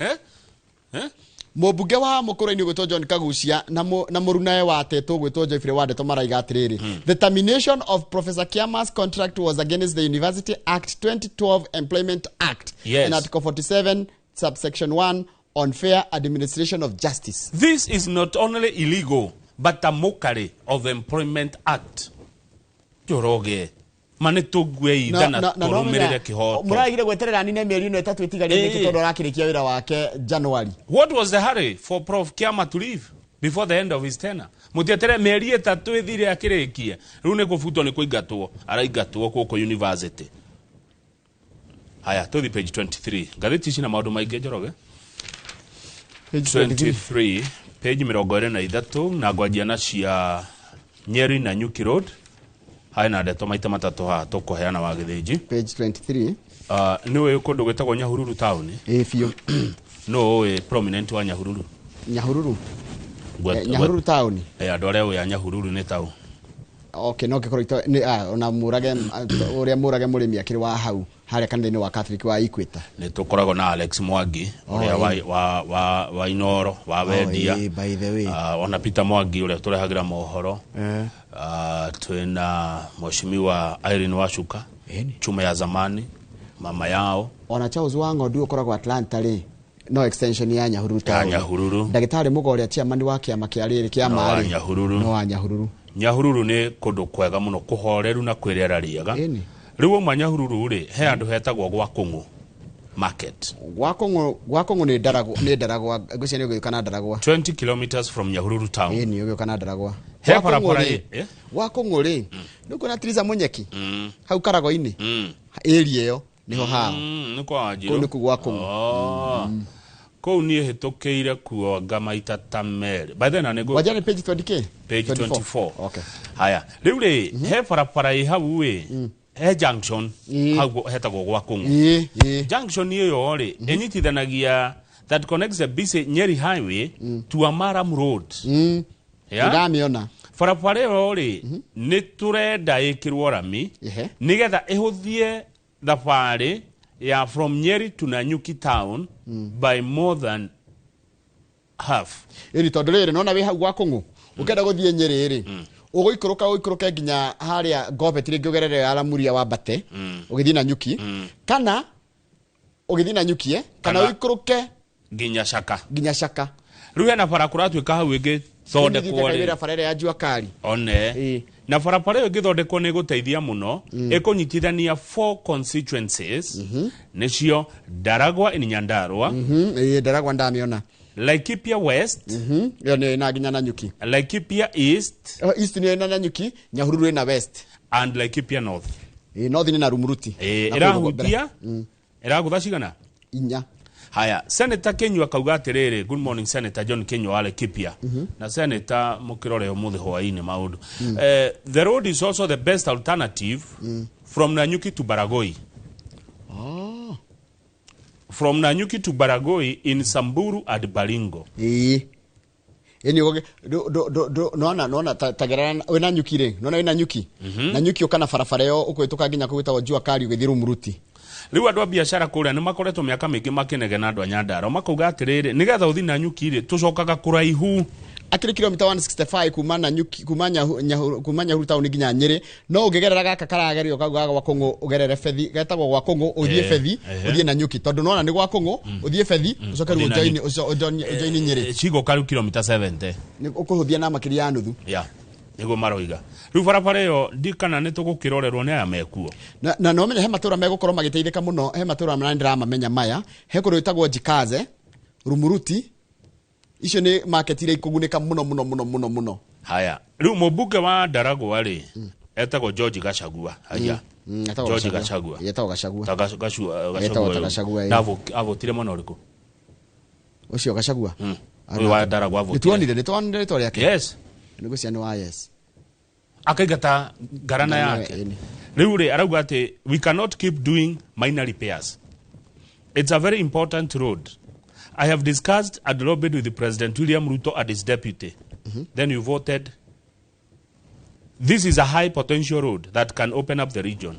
Eh? Mũmbunge wa mũkũrũ-inĩ ũgwĩtwo John Kagucia na mũrunae wa Tetũ ũgwĩtwo Geoffrey Wandeto maraiga atĩrĩrĩ, "The termination of Professor Kiama's contract was against the University Act 2012, Employment Act and Article 47 subsection 1 on fair administration of justice." "This is not only illegal but a mockery of the Employment Act." Njoroge, ma nĩ tũgue itha na tũrũmĩrĩre kĩhoto. Mũragire gweterera nine mĩeri ĩno 3 ĩtigarĩte nĩkĩ, tondũ arakĩrĩkia wĩra wake January? What was the hurry for Prof Kiama to leave before the end of his tenure? Mũtietere mĩeri 3 ĩthire akĩrĩkie. Rĩu nĩ kũbutwo, nĩ kũingatwo araingatwo gũkũ university. Haya, tũthi page 23. Ngathĩti ici na maũndũ maingĩ, Njoroge. Page 23. 23, page 23, na ngwanjia na cia Nyeri na Nyuki Road. Haya, na ndeto maita matatũ haha tũkũheana wa gĩthĩnji. Page 23. Nĩ ũĩ kũndũ gwĩtagwo Nyahururu town? Ĩ, biũ. Nũ ũĩ prominent wa Nyahururu? Nyahururu. Nyahururu town. Andũ arĩa ũĩ a Nyahururu nĩ tau. Okay, no ngĩkorwo nĩ ona mũrage ũrĩa mũrage mũrĩmi akĩrĩ wa hau harĩa kanitha-inĩ wa Catholic wa Equator. Nĩ tũkoragwo na Alex Mwangi ũrĩa wa Inoro wa wendia. By the way. Ona Peter Mwangi ũrĩa tũrehagĩra mohoro. Twĩna mheshimiwa Irene Wacuka, chuma ya zamani, mama yao. Ona Charles wa Ng'ondu ũkoragwo Atlanta rĩ, no extension ya Nyahururu Ya town. Nyahururu. Ndagĩtarĩ Mũgo ũrĩa chairman wa kĩama kĩa rĩrĩ kĩa No wa marĩ Nyahururu. No wa Nyahururu. Nyahururu nĩ kũndũ kwega mũno, kũhoreru na kwĩ rĩera rĩega. Rĩu wauma Nyahururu rĩ, he handũ hetagwo gwa Kũng'ũ market. Gwa Kũng'ũ nĩ Ndaragwa, ngwĩciria nĩ ũgĩũka na Ndaragwa. 20 kilometers from Nyahururu town. Ĩni, ũgĩũka na Ndaragwa. He Gwa Kũng'ũ barabara rĩ, ĩ- eh? gwa Kũng'ũ rĩ, nĩ ũkuona Triza Munyeki hau Karago-inĩ. Area ĩyo nĩho hao. Nĩ kwa Wanjirũ. Kũu nĩkuo gwa Kũng'ũ. Oh. Kũu niĩ hĩtũkĩire kuo anga maita ta merĩ. By then na nĩguo Wajia nĩ page 20 k? Page 24. Okay. Haya, rĩu rĩ, he barabara ĩ hau ĩ, he junction hau hetagwo gwa Kũng'ũ. Ĩĩ, ĩĩ. Junction ĩyo rĩ, ĩnyitithanagia that connects the busy Nyeri Highway to Amaram Road. Yeah? Ndamĩona. Barabara ĩyo rĩ, nĩ tũrenda ĩkĩrwo rami nĩgetha ĩhũthie thabarĩ ya from Nyeri to Nanyuki town by more than half. Ĩni tondũ rĩrĩ nona wĩ hau gwa Kũng'ũ ũkĩenda gũthiĩ Nyeri rĩ, ũgũikũrũka ũikũrũke nginya harĩa Ngobeti rĩngĩ ũgerere ya Lamuria wambate ũgĩthiĩ Nanyuki, kana ũgĩthiĩ Nanyuki kana Kana- ũikũrũke nginya Caka. Nginya Caka. Rĩu hena bara kũratuĩka hau ĩngĩthondekwo rĩ. Wĩra bara ĩrĩa ya Jua Kali. One. Na barabara ĩyo ĩngĩthondekwo nĩ ĩgũteithia mũno, ĩkũnyitithania four constituencies, nĩcio Ndaragwa in Nyandarua, Ĩĩ, Ndaragwa ndamĩona. Laikipia West, Ĩyo nĩyo ĩna nginya Nanyuki. Laikipia East. Oh, East nĩyo ĩna Nanyuki, Nyahururu ĩna West. And Laikipia North. Ĩĩ, North nĩ na Rumuruti. Ĩĩ, Na kũu ũguo mbere. ĩrahutia ĩragũtha cigana? Inya. Haya, Senator Kinyua akauga atĩrĩrĩ, good morning Senator John Kinyua wa Laikipia. Na Senator mũkĩrore ũmũthĩ hwaĩ-inĩ maũndũ. The road is also the best alternative from Nanyuki to Baragoi. Oh. From Nanyuki to Baragoi in Samburu and Baringo. Ĩĩ. Ĩni ũgĩ nona nona tagerera wĩna Nyuki rĩ, nona wĩna Nyuki. Na Nyuki ũka na barabara ĩyo ũkũhĩtũka nginya kũu gwĩtagwo Jua Kali ũgĩthiĩ Rumuruti. Rĩu andũ a biacara kũrĩa nĩ makoretwo mĩaka mĩingĩ makĩnegena andũ a Nyandarua makauga atĩrĩrĩ, nĩgetha ũthiĩ Nanyuki rĩ, tũcokaga kũraihu. Akĩrĩ kilomita 165 kuma Nanyuki, kuma Nyahu, Nyahu, kuma Nyahururu taũni nginya Nyĩrĩ, no ũngĩgerera gaka karagerio kau ga gwa Kũng'ũ ũgerere Bethi, getagwo gwa Kũng'ũ ũthiĩ Bethi, ũthiĩ Nanyuki, tondũ nĩwona nĩ gwa Kũng'ũ ũthiĩ Bethi ũcoke rĩu Ũthiĩ ũjoini, Nanyuki. ũjoini Nyĩrĩ. Cigoka rĩu kilomita 70. Nĩ ũkũhũthia na makĩria ya nuthu. Ya, nĩguo maroiga. Rĩu barabara ĩyo ndikana nĩ tũgũkĩrorerwo nĩ aya mekuo. Na no menye he matũra megũkorwo magĩteithĩka mũno, he matũra na ndĩramamenya maya, he kũndũ gwĩtagwo Jikaze, Rumuruti, icio nĩ market iria ikũgunĩka mũno mũno mũno mũno mũno. Haya, rĩu mũmbunge wa Ndaragwa rĩ, etagwo George Gachagua. Haya. Etagwo George Gachagua. Gachagua. Etagwo Gachagua. Ta Etagwo ta Gachagua. Gachagua, Na avotire mwena ũrĩkũ? Ũcio Gachagua. Ũyũ wa Ndaragwa avotire. Nĩtuonire rĩtwa rĩake. Yes. Nĩ ngwĩciria nĩ wa yes. Akaingata ngarana Ngarana yake. ĩni. Rĩu rĩ, arauga atĩ we cannot keep doing minor repairs. It's a very important road. I have discussed and lobbied with President William Ruto and his deputy. Then you voted. This is a high potential road that can open up the region.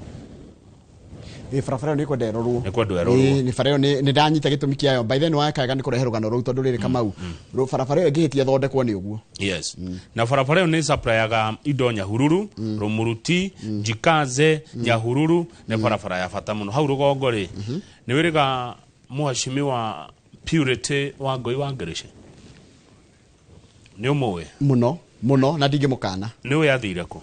Ĩ, barabara ĩyo nĩ kwenda ĩrorwo. Nĩ kwendwo ĩrorwo. Ĩ, nĩ bara ĩyo nĩ ndanyita gĩtũmi kĩayo. By then wakaga nĩ kũrehe rũgano rũu tondũ rĩrĩ Kamau. Barabara ĩyo ĩngĩhĩtia ĩthondekwo nĩ ũguo. Yes. Na barabara ĩyo nĩ supplyaga indo Nyahururu, Rumuruti, Jikaze, Nyahururu, nĩ barabara ya bata mũno. Hau rũgongo rĩ, nĩ wĩrĩga mheshimiwa Purity wa Ngoi wa Ngĩrĩcĩ. Nĩ ũmũĩ? Mũno, mũno, na ndingĩmũkana. Nĩ ũĩ athire kũ?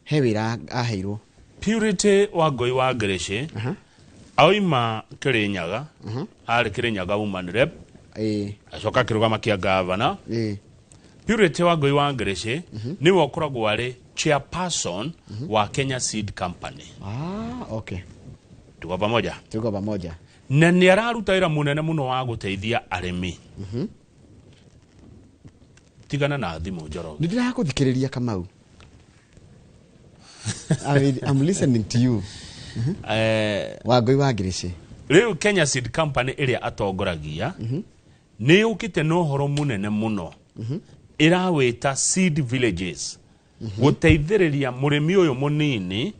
He wĩra aheirwo. Purity wa Ngoi wa Ngĩrĩcĩ, aoima Kĩrĩnyaga, arĩ Kĩrĩnyaga woman rep, acoka akĩrũgama kĩa gavana. Purity wa Ngoi wa Ngĩrĩcĩ nĩwe ũkoragwo arĩ chairperson wa Kenya Seed Company. Ah, okay. Tuko pamoja? Tuko pamoja. Na nĩ araruta wĩra mũnene mũno wa gũteithia arĩmi. Tigana na thimũ Njoroge. Nĩ ndĩragũthikĩrĩria Kamau. I'm listening to you. Wangũi wa Ngĩrĩcĩ. Rĩu Kenya Seed Company ĩrĩa atongoragia nĩ yũkĩte na ũhoro mũnene mũno, ĩrawĩta Seed Villages, gũteithĩrĩria mũrĩmi ũyũ mũnini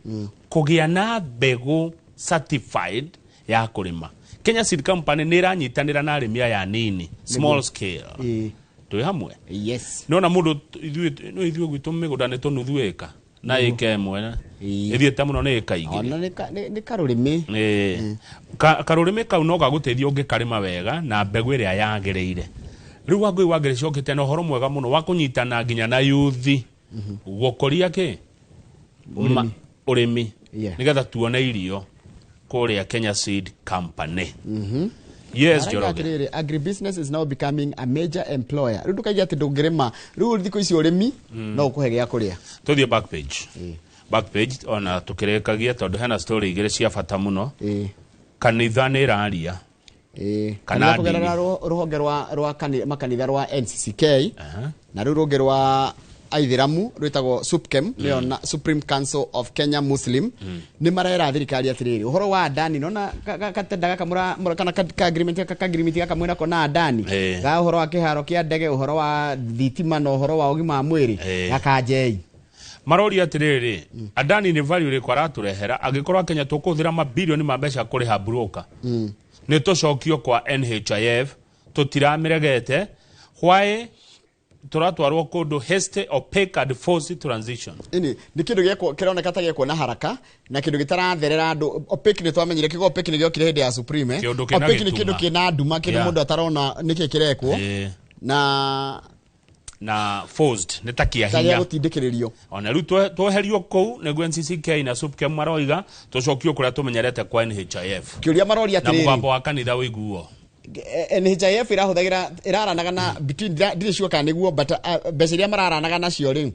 kũgĩa na mbegũ certified ya kũrĩma. Kenya Seed Company nĩ ĩranyitanĩra na arĩmi aya anini, small scale. Twĩ hamwe? Yes. Nona mũndũ ithuĩ no ithuĩ gwitũ mĩgũnda nĩ tũnuthu ĩka na ĩka ĩmwe ĩthiĩte mũno nĩ ĩka igĩrĩ. Ona nĩ karũrĩmĩ. Ĩĩ. Karũrĩmĩ kau no gagũteithia ũngĩkarĩma wega na mbegũ ĩrĩa yagĩrĩire. Rĩu Wangũi wa Ngĩrĩcĩ okĩte na ũhoro mwega mũno wa kũnyitana nginya na yuthi gũkũria kĩ? Ũrĩmi. Nĩgetha tuone irio kũrĩa Kenya Seed Company. Yes, Arauga Njoroge. atĩrĩrĩ, agribusiness is now becoming a major employer. Rĩu ndũkaiga atĩ ndũngĩrĩma. Rĩu thikũ ici ũrĩmi no ũkũhe gĩa kũrĩa. Tũthiĩ back page. Back page ona tukirekagia tondu hena story igire cia bata muno. Kanitha ni iraria. Kana kugerera ruhonge rwa makanitha rwa NCCK na ruru rungi rwa aithiramu rwitagwo SUPKEM nio na Supreme Council of Kenya Muslim ni marera thirikari atiriri uhoro wa Adani nona katenda gaka mura kana ka agreement ka agreement gaka mwina kona Adani ga uhoro wa kiharo kia ndege uhoro wa thitima na uhoro wa ugima wa mwiri gakanjei marori atiriri Adani ni value ri kwaraturehera angikorwo Kenya tukuthira mabilioni ma mbeca kuriha broker ni tucokio kwa NHIF tutiramiregete why turatwarwo kundu hasty opaque and forced transition. Ini ni kindu giekwo kironeka ta giekwo na haraka na kindu gitaratherera andu. Opaque ni twamenyire kigo opaque ni giokire hindi ya Supreme. Opaque ni kindu kina nduma kindu mundu atarona niki kirekwo na forced ni takia hinya gutindikiririo ona riu tweherio kou niguo NCCK na SUPKEM maroiga tucokio kuria tumenyerete kwa NHIF. Kiuria maroria atiriri na mugambo wa kanitha wiguo NHIF irahuthagira iraranaga na between ndiri sure kana niguo but mbeca iria mararanaga nacio riu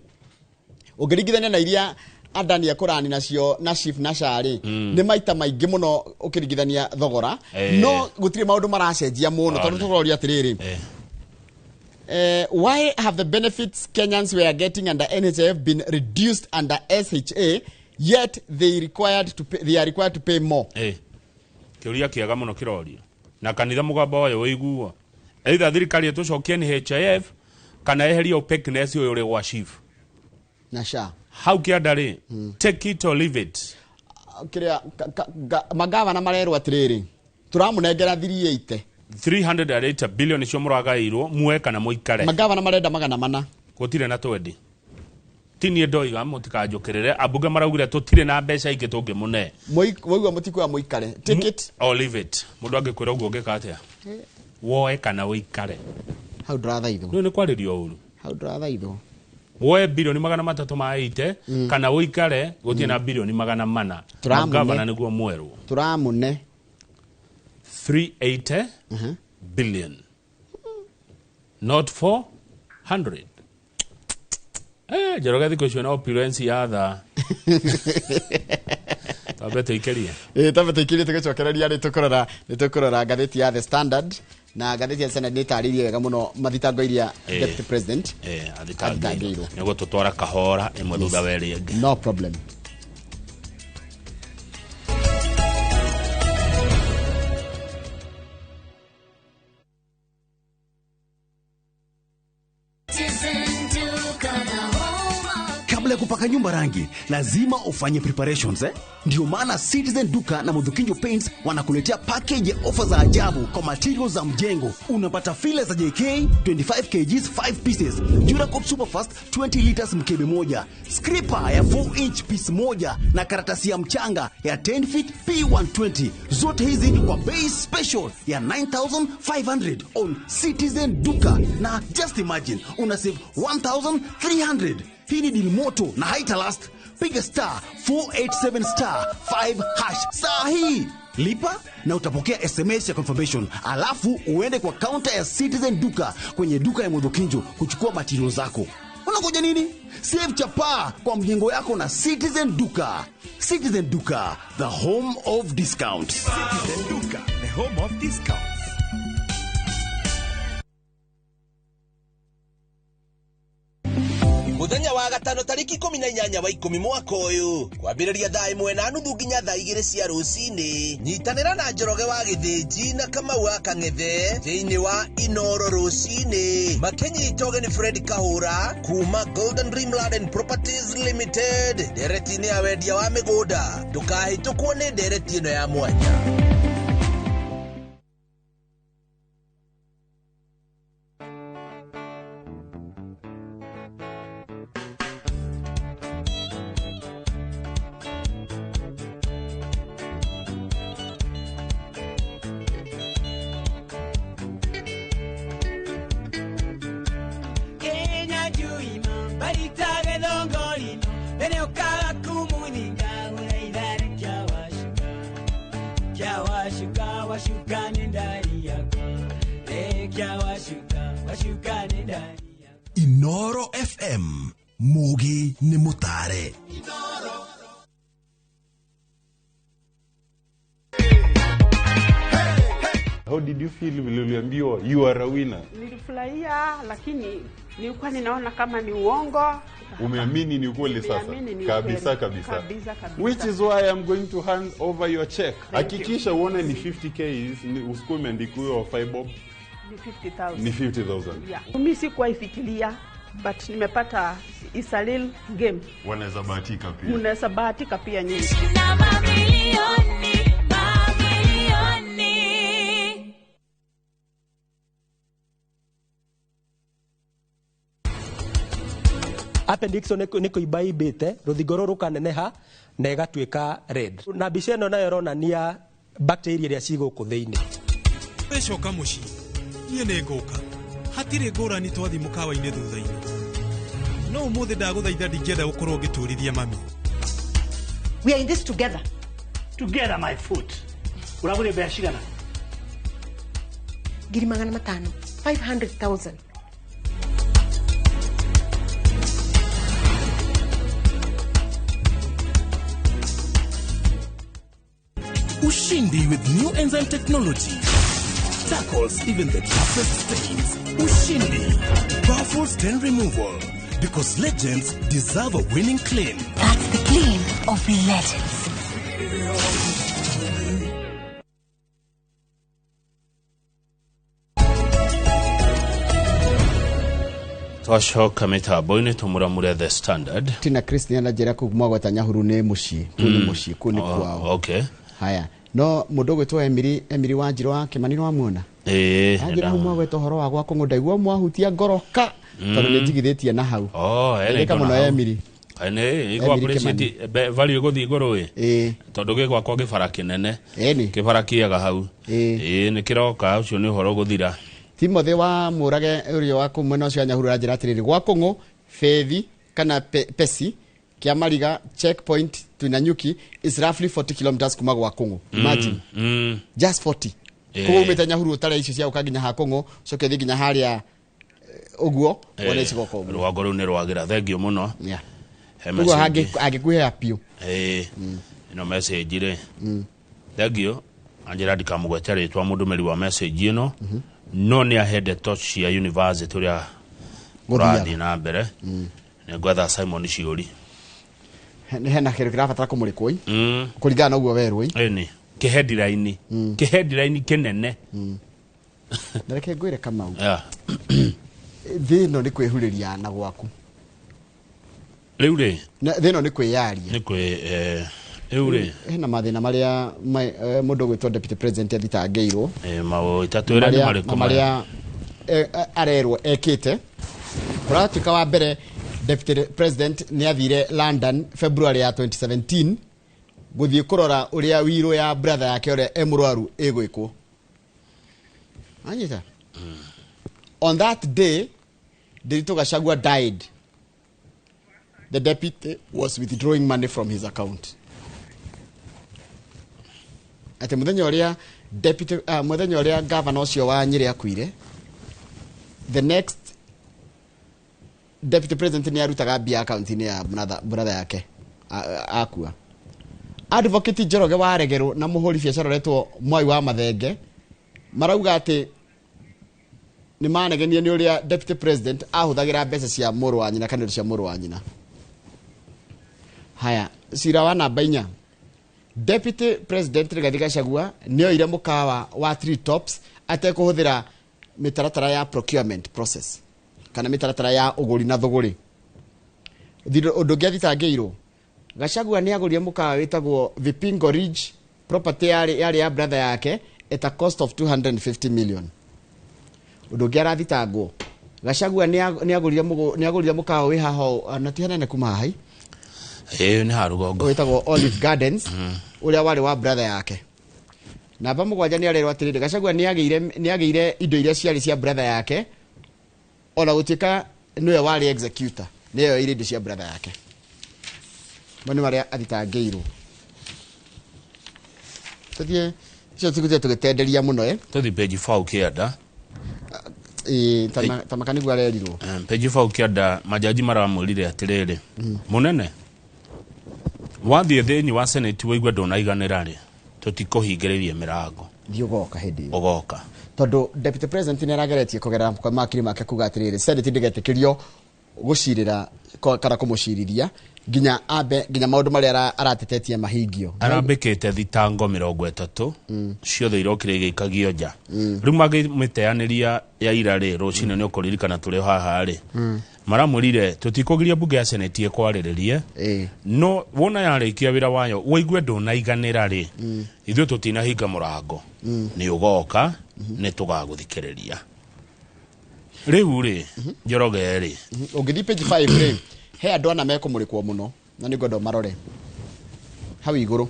ungiringithania na iria Adani akurani nacio na SHIF na SHA ri ni maita maingi muno ukiringithania thogora no gutire maundu maracenjia muno tondu turoria atiriri. Why have the benefits Kenyans were getting under NHIF been reduced under SHA, yet they are required to pay more? Kiuria kiaga muno kiroria na kanitha mugambo wayo wiguo either thirikari itucokie NHIF kana eherie opaqueness uyu uri gwa SHIF na SHA hau kianda ri take it or leave it. Kiria magavana marerwo atiriri turamunengera 380 380 billion icio muragairwo muwe kana muikare. Magavana marenda 400 gutire na twendi tinie ndoiga mutikanjukirire ambunge maraugire tutire na mbeca ingi tungimune mwaigua mutikuya muikare take it or leave it. Mundu angikwira uguo ungika atia woe kana uikare hau ndirathaithwo ni kwaririo uru hau ndirathaithwo woe bilioni 380 kana uikare gutie na bilioni 400 gavana niguo mwerwo turamune 380 billion not 400. Njoroge thikũ icio na opulence ya tha. Twambe tũikĩrie. Twambe tũikĩrie tũgĩcokereria nĩ tũkũrora ngathĩti ya The Standard na ngathĩti ya Standard nĩ ĩtarĩirie wega mũno mathitango iria Deputy President athitangĩirwo. Nĩguo tũtwara kahora ĩmwe thutha wa ĩrĩa ĩngĩ. No problem. Kabla ya kupaka nyumba rangi, lazima ufanye preparations Ndio maana Citizen Duka na Muthukinjo Paints wanakuletea package ya offer za ajabu kwa materials za mjengo. Unapata file za JK 25 kgs 5 pieces, Duracop Superfast 20 liters mkebe moja, scraper ya 4 inch piece moja na karatasi ya mchanga ya 10 feet P120. Zote hizi kwa bei special ya 9,500 on Citizen Duka. Na just imagine, una save 1,300. Hii ni deal moto na haita last. Piga star 487 star 5 hash saa hii. Lipa na utapokea SMS ya confirmation. Alafu uende kwa counter ya Citizen Duka kwenye duka ya Muthukinjo kuchukua material zako. Unangoja nini? Save chapa kwa mjengo yako na Citizen Duka. Citizen Duka, the home of discounts. Citizen Duka, the home of discounts. Muthenya wa gatano tariki 18 wa 10 mwaka uyu kwambiriria thaa 1:30 nginya thaa 2 cia rucini nyitanira na Njoroge wa Githinji na Kamau wa Kang'ethe thiini wa Inoro rucini makinyita ũgeni Fred Kahura kuma Golden Dreamland and Properties Limited ndereti-inĩ ya wendia wa mĩgũnda. Ndũkahĩtũkwo nĩ ndereti ĩno ya mwanya. Inoro FM Mugi ni mutare. Inoro. How did you feel vile uliambiwa you are a winner? Nilifurahia, lakini nilikuwa ninaona kama ni uongo. Umeamini ni ukweli sasa? Nimeamini ni Kabisa ukweli. kabisa. Kabisa, kabisa. Which is why I'm going to hand over your check. Thank Hakikisha uone ni 50K, usikuwe umeandikiwa 5 bob, Ni 50,000. ni 50,000. Yeah. Mimi sikuwahi fikiria, but nimepata, is a real game. Wanaweza bahatika pia. Mnaweza bahatika pia nyinyi. Na mamilioni, mamilioni. Appendix nĩ kũimba imbĩte rũthingo rũrũ rũkaneneha na ĩgatuĩka red, na mbica ĩno nayo ĩronania bacteria iria ci gũkũ thĩinĩ. Coka mũciĩ, niĩ nĩ ngũka, hatirĩ ngũrani twathiĩ mũkawa-inĩ thutha-inĩ, no ũmũthĩ ndagũthaitha, ndingĩenda gũkorwo ngĩtũrithia mami. We are in this together. Together my foot. Uragũrire mbeca cigana? 500,000. 500,000. Ushindi with new enzyme technology tackles even the toughest stains. Ushindi, powerful stain removal. Because legends deserve a winning clean. That's the clean of legends. Twacoka mĩtambo-inĩ tũmũramure The Standard. Tina Christian anjĩra kũu mwagweta Nyahuru nĩ mũciĩ kũu, nĩ mũciĩ kũu, nĩ kwao. Haya, no mũndũ ũgwĩtwo Emily, Emily Wanjirũ wa Kĩmani, nĩ wamuona? Ĩĩ. Anjĩra hau mwagweta ũhoro wa gwakwo ng'ũ, ndaigua mwahutia ngoro ka tondũ nĩ njigithĩtie na hau. Oh, ena Geithĩka indo na mũno hau. Emily. Nĩ Emily appreciate value ĩgũthiĩ igũrũ ĩ, tondũ gĩ gwakwa gĩbara kĩnene. Ĩni. Kĩbara kĩega hau. Ĩĩ, nĩ kĩroka, ũcio nĩ ũhoro ũgũthira. Timothy wa Mũrage ũrĩa wa kũu mwena ũcio wa Nyahururu aranjĩra atĩrĩrĩ, gwa Kũng'ũ Bethi kana Pesi Kĩamariga checkpoint to Nanyuki is roughly 40 kilometers kuma gwa Kũng'ũ. Imagine. Just 40. Koguo umĩte Nyahururu ũtare icio cia gũka nginya ha Kũng'ũ, ũcoke ũthiĩ nginya harĩa ũguo wone cigoka ũguo. Rũgongo rũu nĩ rwagĩra, thengiũ mũno. He Ũguo message. hangĩkuhĩha biũ. Ĩĩ, ĩno message rĩ, thengiũ, anjĩra ndikamũgwete rĩtwa mũndũmĩri wa message ĩno, no nĩ ahe ndeto cia university ũrĩa Gũthiaga. ũrathiĩ na mbere. Nĩ ngwetha Simon Ciũri. Hena kĩndũ kĩrabatara kũmũrĩkwo ĩ kũringana na ũguo werwo ĩ. Ĩni kĩheadline, kĩheadline kĩnene. Na reke ngwĩre Kamau, thĩ ĩno nĩ kwĩhurĩria na gwaku. Rĩu rĩ, Thĩ ĩno nĩ kwĩyaria. Nĩ kwĩ rĩu rĩ, Hena mathĩna marĩa mũndũ ũgwĩtwo deputy president athitangĩirwo. Maũndũ twĩre nĩ marĩkũ maya? Marĩa arerwo ekĩte. Kũratuĩka wa mbere, deputy president nĩ athire London February ya 2017 gũthiĩ kũrora ũrĩa wirũ ya brother yake ũrĩa e mũrwaru ĩgwĩkwo. Anyita, on that day Ndiritu Gachagua died, the deputy was withdrawing money from his account. Atĩ mũthenya ũrĩa deputy mũthenya ũrĩa governor ũcio wa Nyĩrĩ akuire, the next deputy president nĩ arutaga mbia account-inĩ ya brother yake akua. Advocate Njoroge wa Regerwo na mũhũri biacara ũretwo Mwai wa Mathenge marauga atĩ nĩ manegenie nĩ ũrĩa deputy president ahũthagĩra mbeca cia mũrũ wa nyina kana indo cia mũrũ wa nyina. Haya, cira wa namba 4, deputy president Rigathi Gachagua nĩ oire mũkawa wa Three Tops atekũhũthĩra mĩtaratara ya procurement process kana mĩtaratara ya ũgũri na thũgũrĩ. Ũndũ ũngĩ athitangĩirwo, Gachagua nĩ agũrire mũkawa wĩtagwo Vipingo Ridge, property yarĩ ya brother yake, at a cost of 250 million. Ũndũ ũngĩ arathitangwo, Gachagua nĩ agũrire mũkawa wĩ haha na ti hanene kuma haha. Ĩĩ, nĩ ha rũgongo. Wĩtagwo Olive Gardens, ũrĩa warĩ wa brother yake. Namba 7 nĩ arerwo atĩrĩrĩ, Gachagua nĩ agĩire indo iria ciarĩ cia brother yake ona gũtuĩka nĩwe warĩ executor, nĩwe oire indo cia brother yake. Mo nĩ marĩa athitangĩirwo. Tũthiĩ icio tũgũthiĩ tũgĩtenderia mũno. Tũthiĩ page 4 kĩanda. Ĩĩ, ta makaniguo arerirwo. Page 4 kĩanda, majaji maramwĩrire atĩrĩrĩ, mũnene, wathiĩ thĩinĩ wa senate waigua ndũnaiganĩra rĩ, tũtikũhingĩrĩria mĩrango. Ndiũgoka hĩndĩ ĩyo. Ũgoka. Tondũ deputy president nĩ arageretie kũgerera kwa makiri make kuga atĩrĩrĩ, senate ndĩgetĩkĩrio gũcirĩra kana kũmũcirithia nginya ambe nginya maũndũ marĩa aratetetie mahingio. Arambĩkĩte thitango 30 ciothe irokire igĩikagio nja. Rĩu magĩmĩteanĩria ya ira rĩ, rũcinĩ nĩ ũkũririkana tũrĩ haha rĩ, maramwĩrire tũtikũgiria mbunge ya senate ĩkwarĩrĩrie, no wona yarĩkia wĩra wayo wĩigue ndũnaiganĩra rĩ, ithuĩ tũtinahinga mũrango, nĩ ũgoka nĩ tũgagũthikĩrĩria. Rĩu rĩ, Njoroge rĩ, ũngĩthiĩ page 5 rĩ, he andũ ana mekũmũrĩkwo mũno na nĩ ngwenda ũmarore hau igũrũ.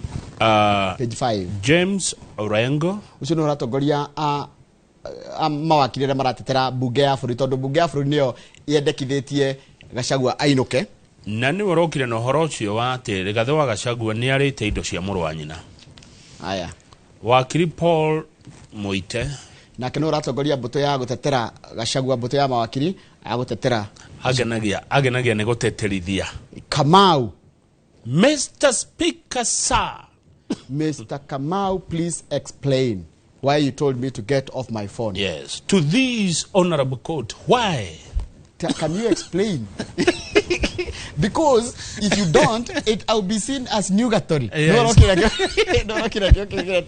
Page 5. James Orengo ũcio nĩ ũratongoria a mawakiri arĩa maratetera mbunge ya bũrũri, tondũ mbunge ya bũrũri nĩyo yendekithĩtie Gachagua ainũke. Na nĩwe ũrokire na ũhoro ũcio wa atĩ Rigathĩ wa Gachagua nĩ arĩte indo cia mũrũ wa nyina. Aya. Wakiri Paul Muite nake nĩ ũratongoria mbũtũ ya gũtetera Gachagua, mbũtũ ya mawakiri a gũtetera. Agenagia nĩ gũteterithia Kamau. Mr. Speaker, sir. Mr. Kamau, please explain why you told me to get off my phone. Yes. To this honorable court, why? Can you explain? Because if you don't, it will be seen as nugatory. Yes. No,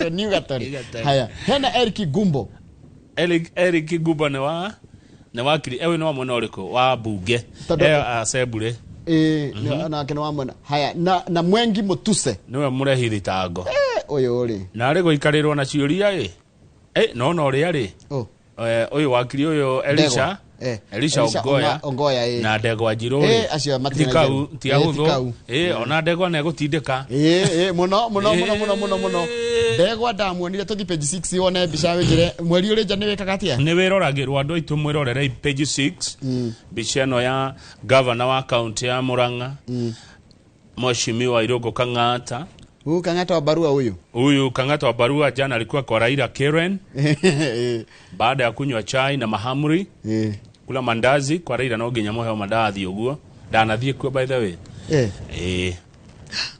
nugatory. Haya. Hena Eric Gumbo. Eric Gumbo ne wakiri ewe no mwena ũrĩkũ wa bunge assembly. Nake nĩ wa mwena. Haya, na Mwengi Mutuse niwe mũrehi thitango ũyũ rĩ, na arĩ gũikarĩrwo na ciũria ĩ no no ũrĩa rĩ ũyũ wakiri ũyũ Elisha Elisha Ongoya na Ndegwa Njirũ rĩ, ti ahũthũ ona Ndegwa nĩ egũtindĩka mũno mũno mũno mũno mũno mũno. Ndegwa ndamuonire, tũthiĩ page 6 wone mbica wĩnjĩre mweri ũrĩ nja nĩ wĩkaga atĩa. Nĩ wĩroragĩrwo andũ aitũ, mwĩrorere page 6 mbica ĩno ya governor wa county ya Murang'a, Mheshimiwa Irungu Kang'ata. Huyu Kang'ata wa barua huyu. Huyu Kang'ata wa barua jana alikuwa kwa Raila Karen baada ya kunywa chai na mahamri, kula mandazi kwa Raila no nginya muheo mandathi uguo. Ndanathiĩ kuo by the way.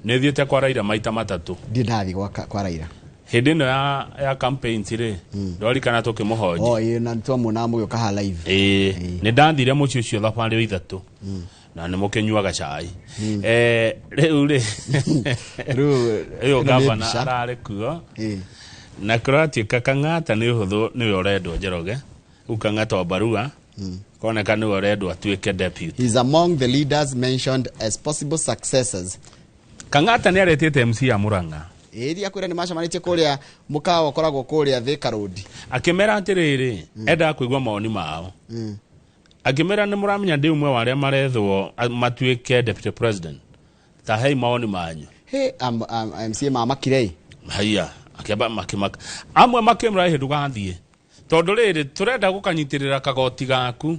Nĩ thiĩte kwa Raila maita matatũ. Ndiĩ ndathiĩ kwa Raila. Hĩndĩ ĩno ya campaign rĩ, ndwarikana tũkĩmũhoji. Oh, na nĩtwamuonaga mũgĩũka haha live. Nĩ ndathire mũciĩ ũcio thabarĩ ithatũ. Na nĩ mũkĩnyuaga cai. Rĩu rĩ, rĩu gavana ararĩ kuo. Na kũratuĩka Kang'ata nĩ ũhũthũ, nĩwe ũrendwo Njoroge. Rĩu Kang'ata wa barua koneka nĩwe ũrendwo atuĩke deputy. He is among the leaders mentioned as possible successors. Kang'ata nĩ aretĩte MC ya Murang'a. Ĩĩ akwĩra nĩ macemanĩtie kũrĩa mũkawa ũkoragwo kũrĩa Thika Road. Akĩmera atĩrĩrĩ, endaga kũigua mawoni mao. Akĩmera nĩ mũramenya ndĩ ũmwe wa arĩa marethwo matuĩke deputy president. Ta hei mawoni manyu. He MCA mamakire. Haiya, akĩamba makĩmaka. Amwe makĩmũra ĩhĩ ndũgathiĩ. Tondũ rĩrĩ tũrenda gũkanyitĩrĩra kagoti gaku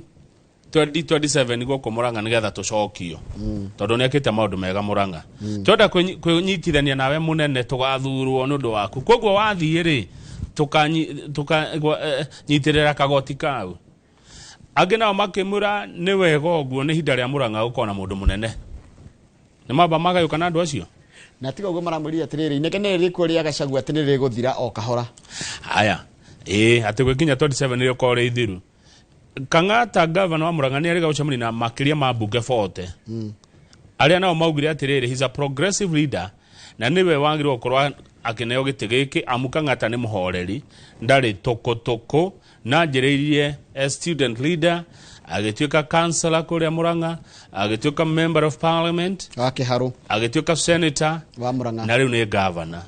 2027 gũkũ Murang'a nĩgetha tũcokio. Tondũ nĩekĩte maũndũ mega Murang'a. Twenda kwĩnyitithania nawe mũnene tũgathurwo nĩ ũndũ waku. Koguo wathiĩ rĩ, tũkanyitĩrĩra kagoti kau. Angĩ nao makĩmwĩra nĩ wega ũguo, nĩ ihinda rĩa Murang'a gũkorwo na mũndũ mũnene. Nĩ mamba magayũkana andũ acio. Na tiga ũguo maramwĩrire atĩrĩrĩ, inegene rĩrĩ rĩa Gachagua atĩ nĩ rĩgũthira o kahora. Haya, atĩ gwĩkinya 27 nĩ rĩũkorwo rĩ ithiru. Kang'ata governor wa Murang'a nĩ arĩ gũcemania na makĩria ma mbunge 40. Arĩa nao maugire atĩrĩrĩ, he's a progressive leader na nĩwe wagĩrĩirwo gũkorwo akĩneo gĩtĩ gĩkĩ, amu Kang'ata nĩ mũhoreri, ndarĩ tũkũtũkũ, na anjĩrĩirie as student leader, agĩtuĩka councillor kũrĩa Murang'a, agĩtuĩka member of parliament wa Kĩharũ, agĩtuĩka senator wa Murang'a, na rĩu nĩ governor.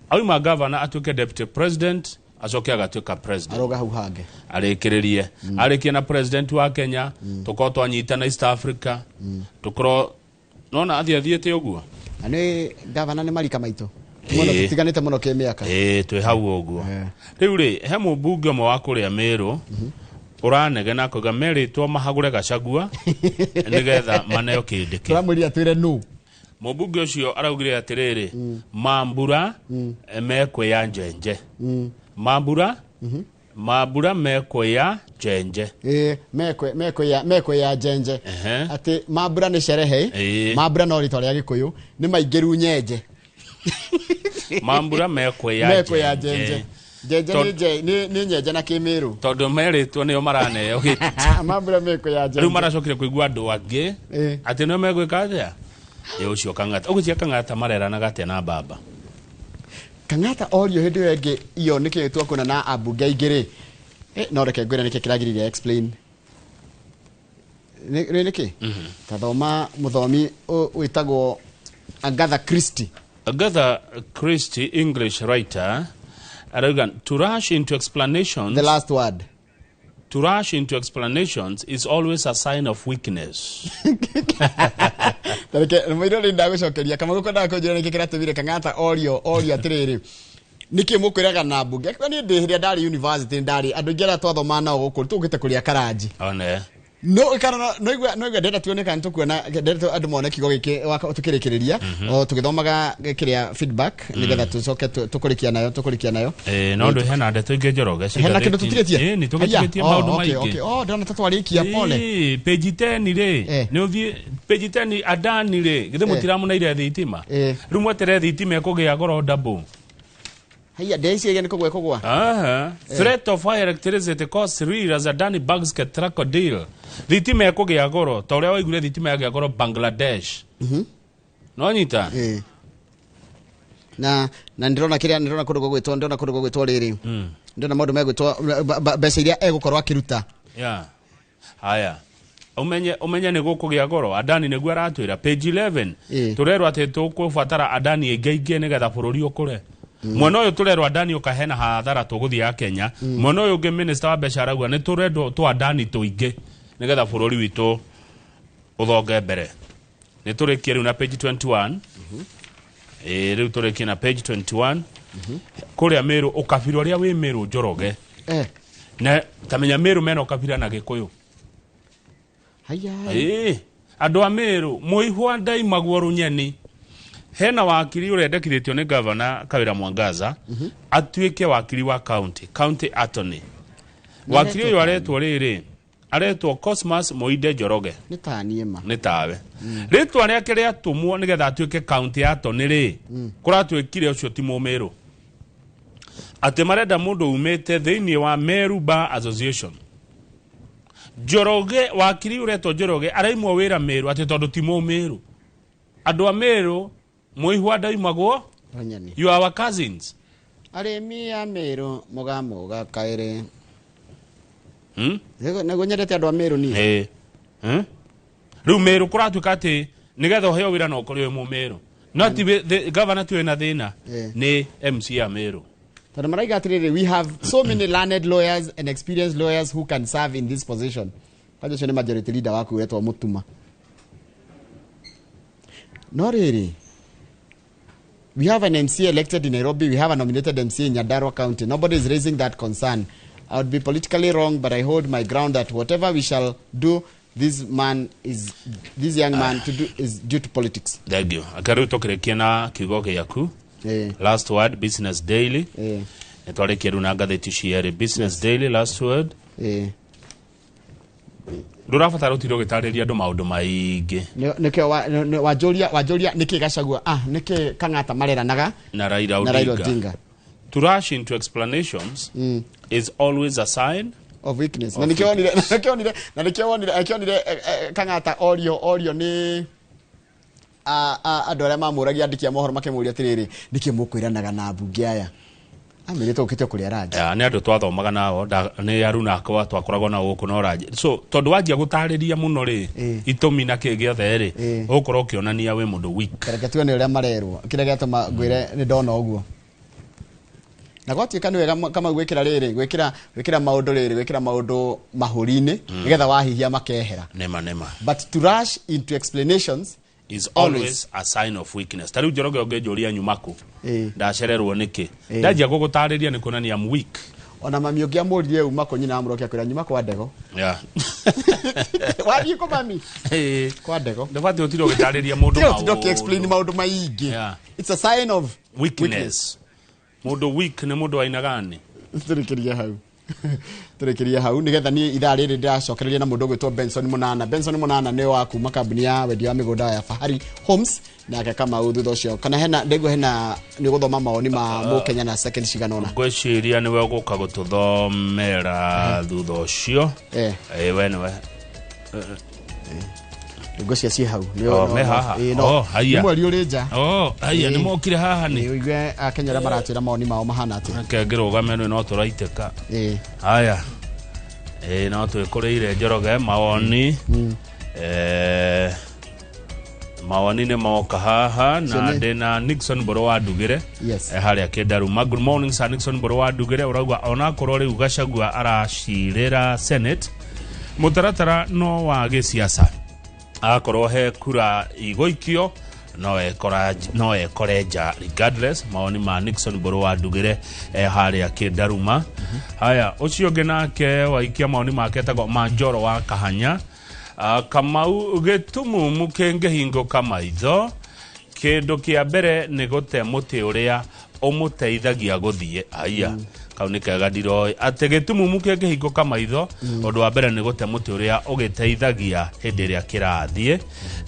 Auma governor atuĩke deputy president, acoke agatuĩka president. Aroga hau hangĩ. Arĩkĩrĩrie. Arĩkie na president wa Kenya, tũkorwo twanyitana East Africa, tũkorwo nona athiĩ athiĩte ũguo. Na nĩ governor nĩ marika maitũ. Mũno tũtiganĩte mũno kĩmĩaka. Twĩ hau ũguo. Rĩu rĩ, he mũmbunge ũmwe wa kũrĩa Meru ũranegena akauga merĩtwo mahagũre Gachagua nĩgetha maneo kĩndĩ kĩ. Tũramwĩrire twĩre nũ. Mũmbunge ũcio araugire atĩrĩrĩ, mambura mekwĩya njenje. Mambura mambura mekwĩya njenje. Mekwĩya njenje. Atĩ mambura nĩ sherehe, mambura no rĩtwa rĩa Gĩkũyũ, nĩ maingĩru nyenje. Mambura mekwĩya njenje. Njenje nĩ nyenje na Kĩmĩrũ. Tondũ merĩtwo nĩo maraneo gĩtĩ. Mambura meko ya njenje. Rĩu maracokire kũigua andũ angĩ atĩ nĩo megwĩka atĩa. Ĩ ũcio Kang'ata. Ũgwĩciria Kang'ata mareranaga atĩa na baba? Kang'ata orio hĩndĩ ĩyo ĩngĩ iyo nĩkĩ twakuona na ambunge aingĩ rĩ. No reke ngwĩre nĩkĩ kĩragiririe explain. Nĩ nĩkĩ? Tathoma mũthomi wĩtagwo Agatha Christie. Agatha Christie, English writer, arauga to rush into explanations. The last word. To rush into explanations is always a sign of weakness. Tareke mũirũ rĩ ndagũcokeria kama gũkwendaga kũnjĩra nĩkĩ kĩratũmire Kang'ata orio atĩrĩrĩ nĩkĩ mũkwĩraga na mbunge. Akiuga niĩ ndĩ hĩrĩa ndarĩ university ndarĩ andũ aingĩ arĩa twathomaga nao gũkũ tũkĩte kũrĩa karanji. One. No ikara no igua ndenda tuone kana tukuona ndenda andũ mone kiugo gĩkĩ tukĩrĩkĩrĩria o tũgĩthomaga kĩrĩa feedback nĩgetha tũcoke tũkũrĩkia nayo. No ndũ hena ndeto ingĩ Njoroge. Hena kĩndũ tũtirĩtie? Nĩ tũgĩtirĩtie maũndũ maingĩ. Oh, ndĩrona ta twarĩkia pole. Page 10 rĩ nĩ ũthiĩ page 10 Adani rĩ githĩ mũtiramũneire thitima. Rĩu mweterere thitima ĩkũgĩa goro double. Haya ndeciria nĩ kũgwa kũgwa. Threat of high electricity costs real as Adani bags Ketraco deal. Thitima ĩkũgĩa goro ta ũrĩa waiguire thitima yagĩa goro Bangladesh. No nyita. Na ndĩrona kĩrĩa ndĩrona kũndũ gũgwĩtwo ndĩrona kũndũ gũgwĩtwo rĩrĩ. Ndĩrona maũndũ megwĩtwo mbeca iria egũkorwo akĩruta. Yeah. Haya. Umenye nĩ gũkũgĩa goro Adani nĩguo aratwĩra page 11. Tũrerwo atĩ tũkũbatara Adani aingĩ nĩgetha bũrũri ũkũre. Mwena ũyũ tũrerwo Adani ũkahena hathara tũgũthiĩ ya Kenya. Mwena ũyũ ũngĩ minister wa mbeca arauga nĩ tũrendwo tũ Adani tũingĩ nĩgetha bũrũri witũ ũthonge mbere. Nĩ tũrĩkie rĩu na page 21. Rĩu tũrĩkie na page 21. Kũrĩa Meru ũkabira ũrĩa wĩ Meru Njoroge. Na tamenya Meru mena ũkabira na Gĩkũyũ. Haya. Andũ a Meru mũihwa ndaimagwo rũnyeni. Hena wakiri ũrendekithĩtio nĩ governor Kawira Mwangaza atuĩke wakiri wa county attorney. Wakiri ũyũ aretwo rĩrĩ aretwo Cosmas Moide Njoroge. Nĩ ta niĩ ma. Nĩ tawe. Rĩtwa rĩake rĩatũmwo nĩgetha atuĩke county attorney rĩ kũratuĩkire ũcio ti Mũmĩrũ. Atĩ marenda mũndũ umĩte thĩinĩ wa Meru Bar Association. Njoroge wakiri ũretwo Njoroge araimwo wĩra Meru atĩ tondũ ti Mũmĩrũ. Andũ a Meru mũihwa ndaimagwo. You are our cousins. Arĩmi a Meru mũgamũga kaĩrĩ. Nĩguo nyendete andũ a Meru niĩ. Rĩu Meru kũratuĩka atĩ nĩgetha ũheo wĩra no ũkorwo wĩ Mũmĩrũ. No ti governor ti wĩna thĩna nĩ MC a Meru. Tondũ maraiga atĩrĩrĩ we have so many learned lawyers and experienced lawyers who can serve in this position. Kwanja ũcio nĩ majority leader waku wetwo Mũtuma. No rĩrĩ we have an MC elected in Nairobi. We have a nominated MC in Nyandarua County. Nobody is raising that concern. I would be politically wrong, but I hold my ground that whatever we shall do, this young man to do is due to politics. Thank you. Akaru tũkĩrĩkia na kiugo gĩaku. Last word, Business Daily. Nĩtwarĩkia rĩu na ngathĩti cierĩ. Business Daily, last word. Ndũrabatara ũtinde ũgĩtarĩria andũ maũndũ maingĩ. Nĩkĩo wanjũria nĩkĩ Gachagua nĩkĩ Kang'ata mareranaga na Raila Odinga. To rush into explanations is always a sign of weakness. Na nĩkĩo wonire Kang'ata orio nĩ andũ arĩa mamũragia andĩki a mohoro makĩmũria atĩrĩrĩ nĩkĩ mũkwĩranaga na mbunge aya. Amĩrĩte ũkĩte kũrĩa ranji. Nĩ andũ twathomaga nao nĩ aruna akwa twakoragwo nao gũkũ no ranji. So tondũ wanjia gũtarĩria mũno rĩ itũmi na kĩ gĩothe rĩ ũgũkorwo ũkĩonania wĩ mũndũ weak. Reke tuone ũrĩa marerwo kĩrĩa gĩatũma ngwĩre nĩ ndona ũguo. Na gwatuĩka nĩ wega kama gwĩkĩra rĩrĩ gwĩkĩra maũndũ rĩrĩ gwĩkĩra maũndũ mahũri-inĩ nĩgetha wahihia makehera. Nema. But to rush into explanations is always a sign of weakness. Ta rĩu Njoroge ũngĩnjũria nyuma kũ ndacererwo nĩkĩ ndanjia gũgũtarĩria nĩ kuonania I'm weak. Ona mami ũngĩ amũririe uma kũ nyina amũrokia kwĩra nyuma kwa ndego. Yeah. Wathiĩ kũ mami? Kwa ndego. Ndũbatiĩ ũtinde ũgĩtarĩria mũndũ maũndũ. Ũtinde ũkĩ-explain maũndũ maingĩ. It's a sign of weakness. Mũndũ weak nĩ mũndũ waina gani? Tũrĩkĩrie hau. Tũrĩkĩrie hau nĩgetha niĩ ithaa rĩrĩ ndĩracokereria na mũndũ ũgwĩtwo Benson Mũnana. Benson Mũnana nĩ wa kuma kambuni ya wendia wa mĩgũnda ya Fahari Homes, nake Kamau thutha ũcio kana hena ndĩgua hena nĩ gũthoma mawoni ma mũkenya na second cigana ũna. Ngwĩciria nĩwe ũgũka gũtũthomera thutha ũcio. We nĩwe. Ngwĩciria ciĩ hau. Oh, me haha. Oh, haiya. Nĩ mweri ũrĩ nja. Oh, haiya, nĩ mokire haha nĩ. Ũigue akenya arĩa maratwĩra mawoni mao mahana atĩa. Reke ngĩrũgame nĩ no tũraitĩka. Haya. No twĩkũrĩire Njoroge mawoni. Mawoni nĩ moka haha na ndĩna Nixon Mbũrũ wa Ndugĩre. Yes. Harĩa Kĩndaruma. Good morning sir Nixon Mbũrũ wa Ndugĩre ũrauga onakorwo rĩu Gachagua aracirĩra Senate, mũtaratara no wa gĩsiasa, akorwo he kura igũikio no ekore nja regardless. Mawoni ma Nixon Mbũrũ wa Ndugĩre harĩa Kĩndaruma. Haya, ũcio ũngĩ nake waikia mawoni make etagwo Manjoro wa Kahanya. Kamau, gĩtumumu kĩngĩhingũka maitho, kĩndũ kĩa mbere nĩ gũte mũtĩ ũrĩa ũmũteithagia gũthiĩ. Aya, kau nĩ kega, ndiroĩ atĩ gĩtumumu kĩngĩhingũka maitho, ũndũ wa mbere nĩ gũte mũtĩ ũrĩa ũgĩteithagia hĩndĩ ĩrĩa kĩrathiĩ.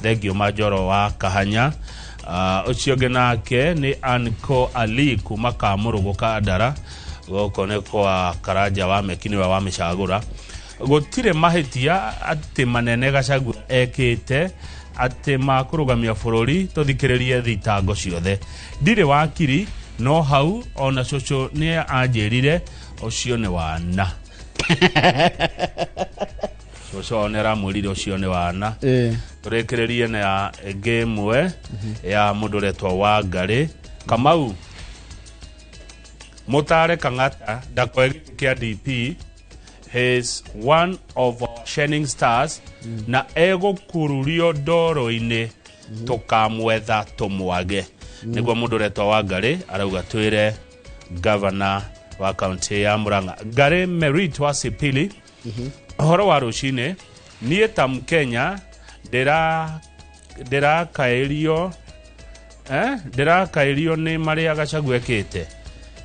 Thengio Manjoro wa Kahanya. Ũcio ũngĩ nake nĩ Anko Ali kuma Kamũrũgũ Kandara, gũkũ nĩ kwa Karanja wa Meki, nĩwe wamĩcagũra. Gũtirĩ mahĩtia atĩ manene Gachagua ekĩte atĩ makũrũgamia bũrũri, tũthikĩrĩrie thitango ciothe. Ndirĩ wakiri, no hau ona cũcũ nĩ anjĩrire ũcio nĩ wana. Cũcũ wao nĩ aramwĩrire ũcio nĩ wana. Tũrĩkĩrĩrie na ĩngĩ ĩmwe ya mũndũ ũretwo Wangarĩ Kamau. Mũtare Kang'ata ndakoe gĩtĩ kĩa DP, he is one of our shining stars, na egũkururio ndoro-inĩ tũkamwetha tũmwage. Nĩguo mũndũ ũretwo Wangarĩ arauga twĩre gavana wa kaunti ya Murang'a. Gary Merit wa Sipili, ũhoro wa rũcinĩ, niĩ ta Mkenya ndĩrakaĩrio ndĩrakaĩrio nĩ marĩa Gachagua ekĩte.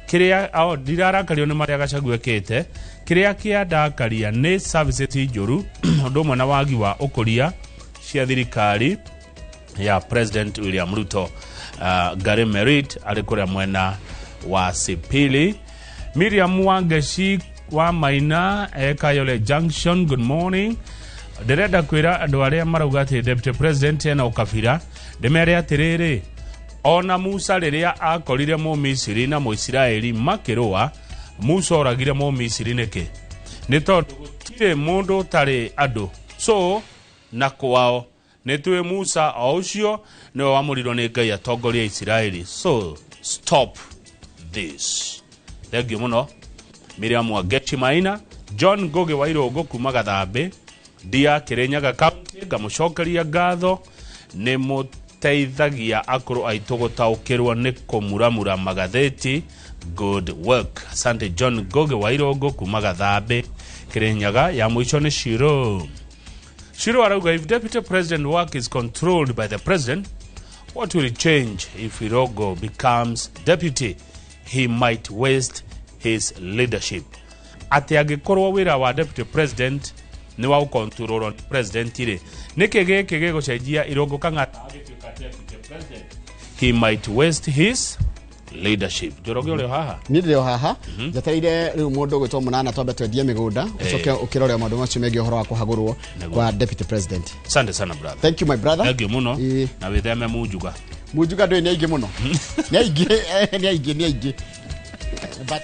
Kĩrĩa ndirarakario nĩ marĩa Gachagua ekĩte, kĩrĩa kĩandakaria nĩ services njũru ũndũ ũmwe na wagi wa ũkũria cia thirikari ya President William Ruto. Gary Merit arĩ kũrĩa mwena wa Sipili. Miriam Wangeci wa Maina Kayole Junction, good morning. Ndĩrenda kwĩra andũ arĩa marauga atĩ Deputy President ena ũkabira, ndĩmere atĩrĩrĩ, ona Musa rĩrĩa akorire Mũmisiri na Mũisiraeli makĩrũa, Musa oragire Mũmisiri nĩkĩ? Nĩ tondũ gũtirĩ mũndũ ũtarĩ andũ so na kwao. Nĩ twĩ Musa o ũcio nĩwe wamũrirwo nĩ Ngai atongoria Isiraeli, so stop this. Thengio mũno Miriam Wangeci Maina. John Ngugi wa Irũngũ kuma Gathambĩ ndia Kĩrĩnyaga County, ngamũcokeria ngatho nĩ mũteithagia akũrũ aitũ gũtaũkĩrwo nĩ kũmuramura magathĩti. Good work. Asante John Ngugi wa Irũngũ kuma Gathambĩ Kĩrĩnyaga. Ya mũico nĩ Shiro. Shiro arauga, if deputy president work is controlled by the president, what will change if Irogo becomes deputy? He might waste his leadership. Atĩ angĩkorwo wĩra wa deputy president nĩ wa gũkontrolwo nĩ president rĩ, nĩkĩ gĩkĩ gĩgũcenjia Irũngũ Kang'ata agĩtuĩka deputy president? He might waste his leadership. Njoroge, ũrĩ o haha? Niĩ ndĩrĩ o haha njetereire rĩu mũndũ ũgwĩtwo Mũnana twambe twendie mĩgũnda, ũcoke ũkĩrore maũndũ macio megiĩ ũhoro wa kũhagũrwo kwa deputy president. Asante sana, brother. Thank you, my brother. Thank you mũno na wĩtheme munjuga. Munjuga ndũĩ nĩ aingĩ mũno, nĩ aingĩ, nĩ aingĩ, nĩ aingĩ, but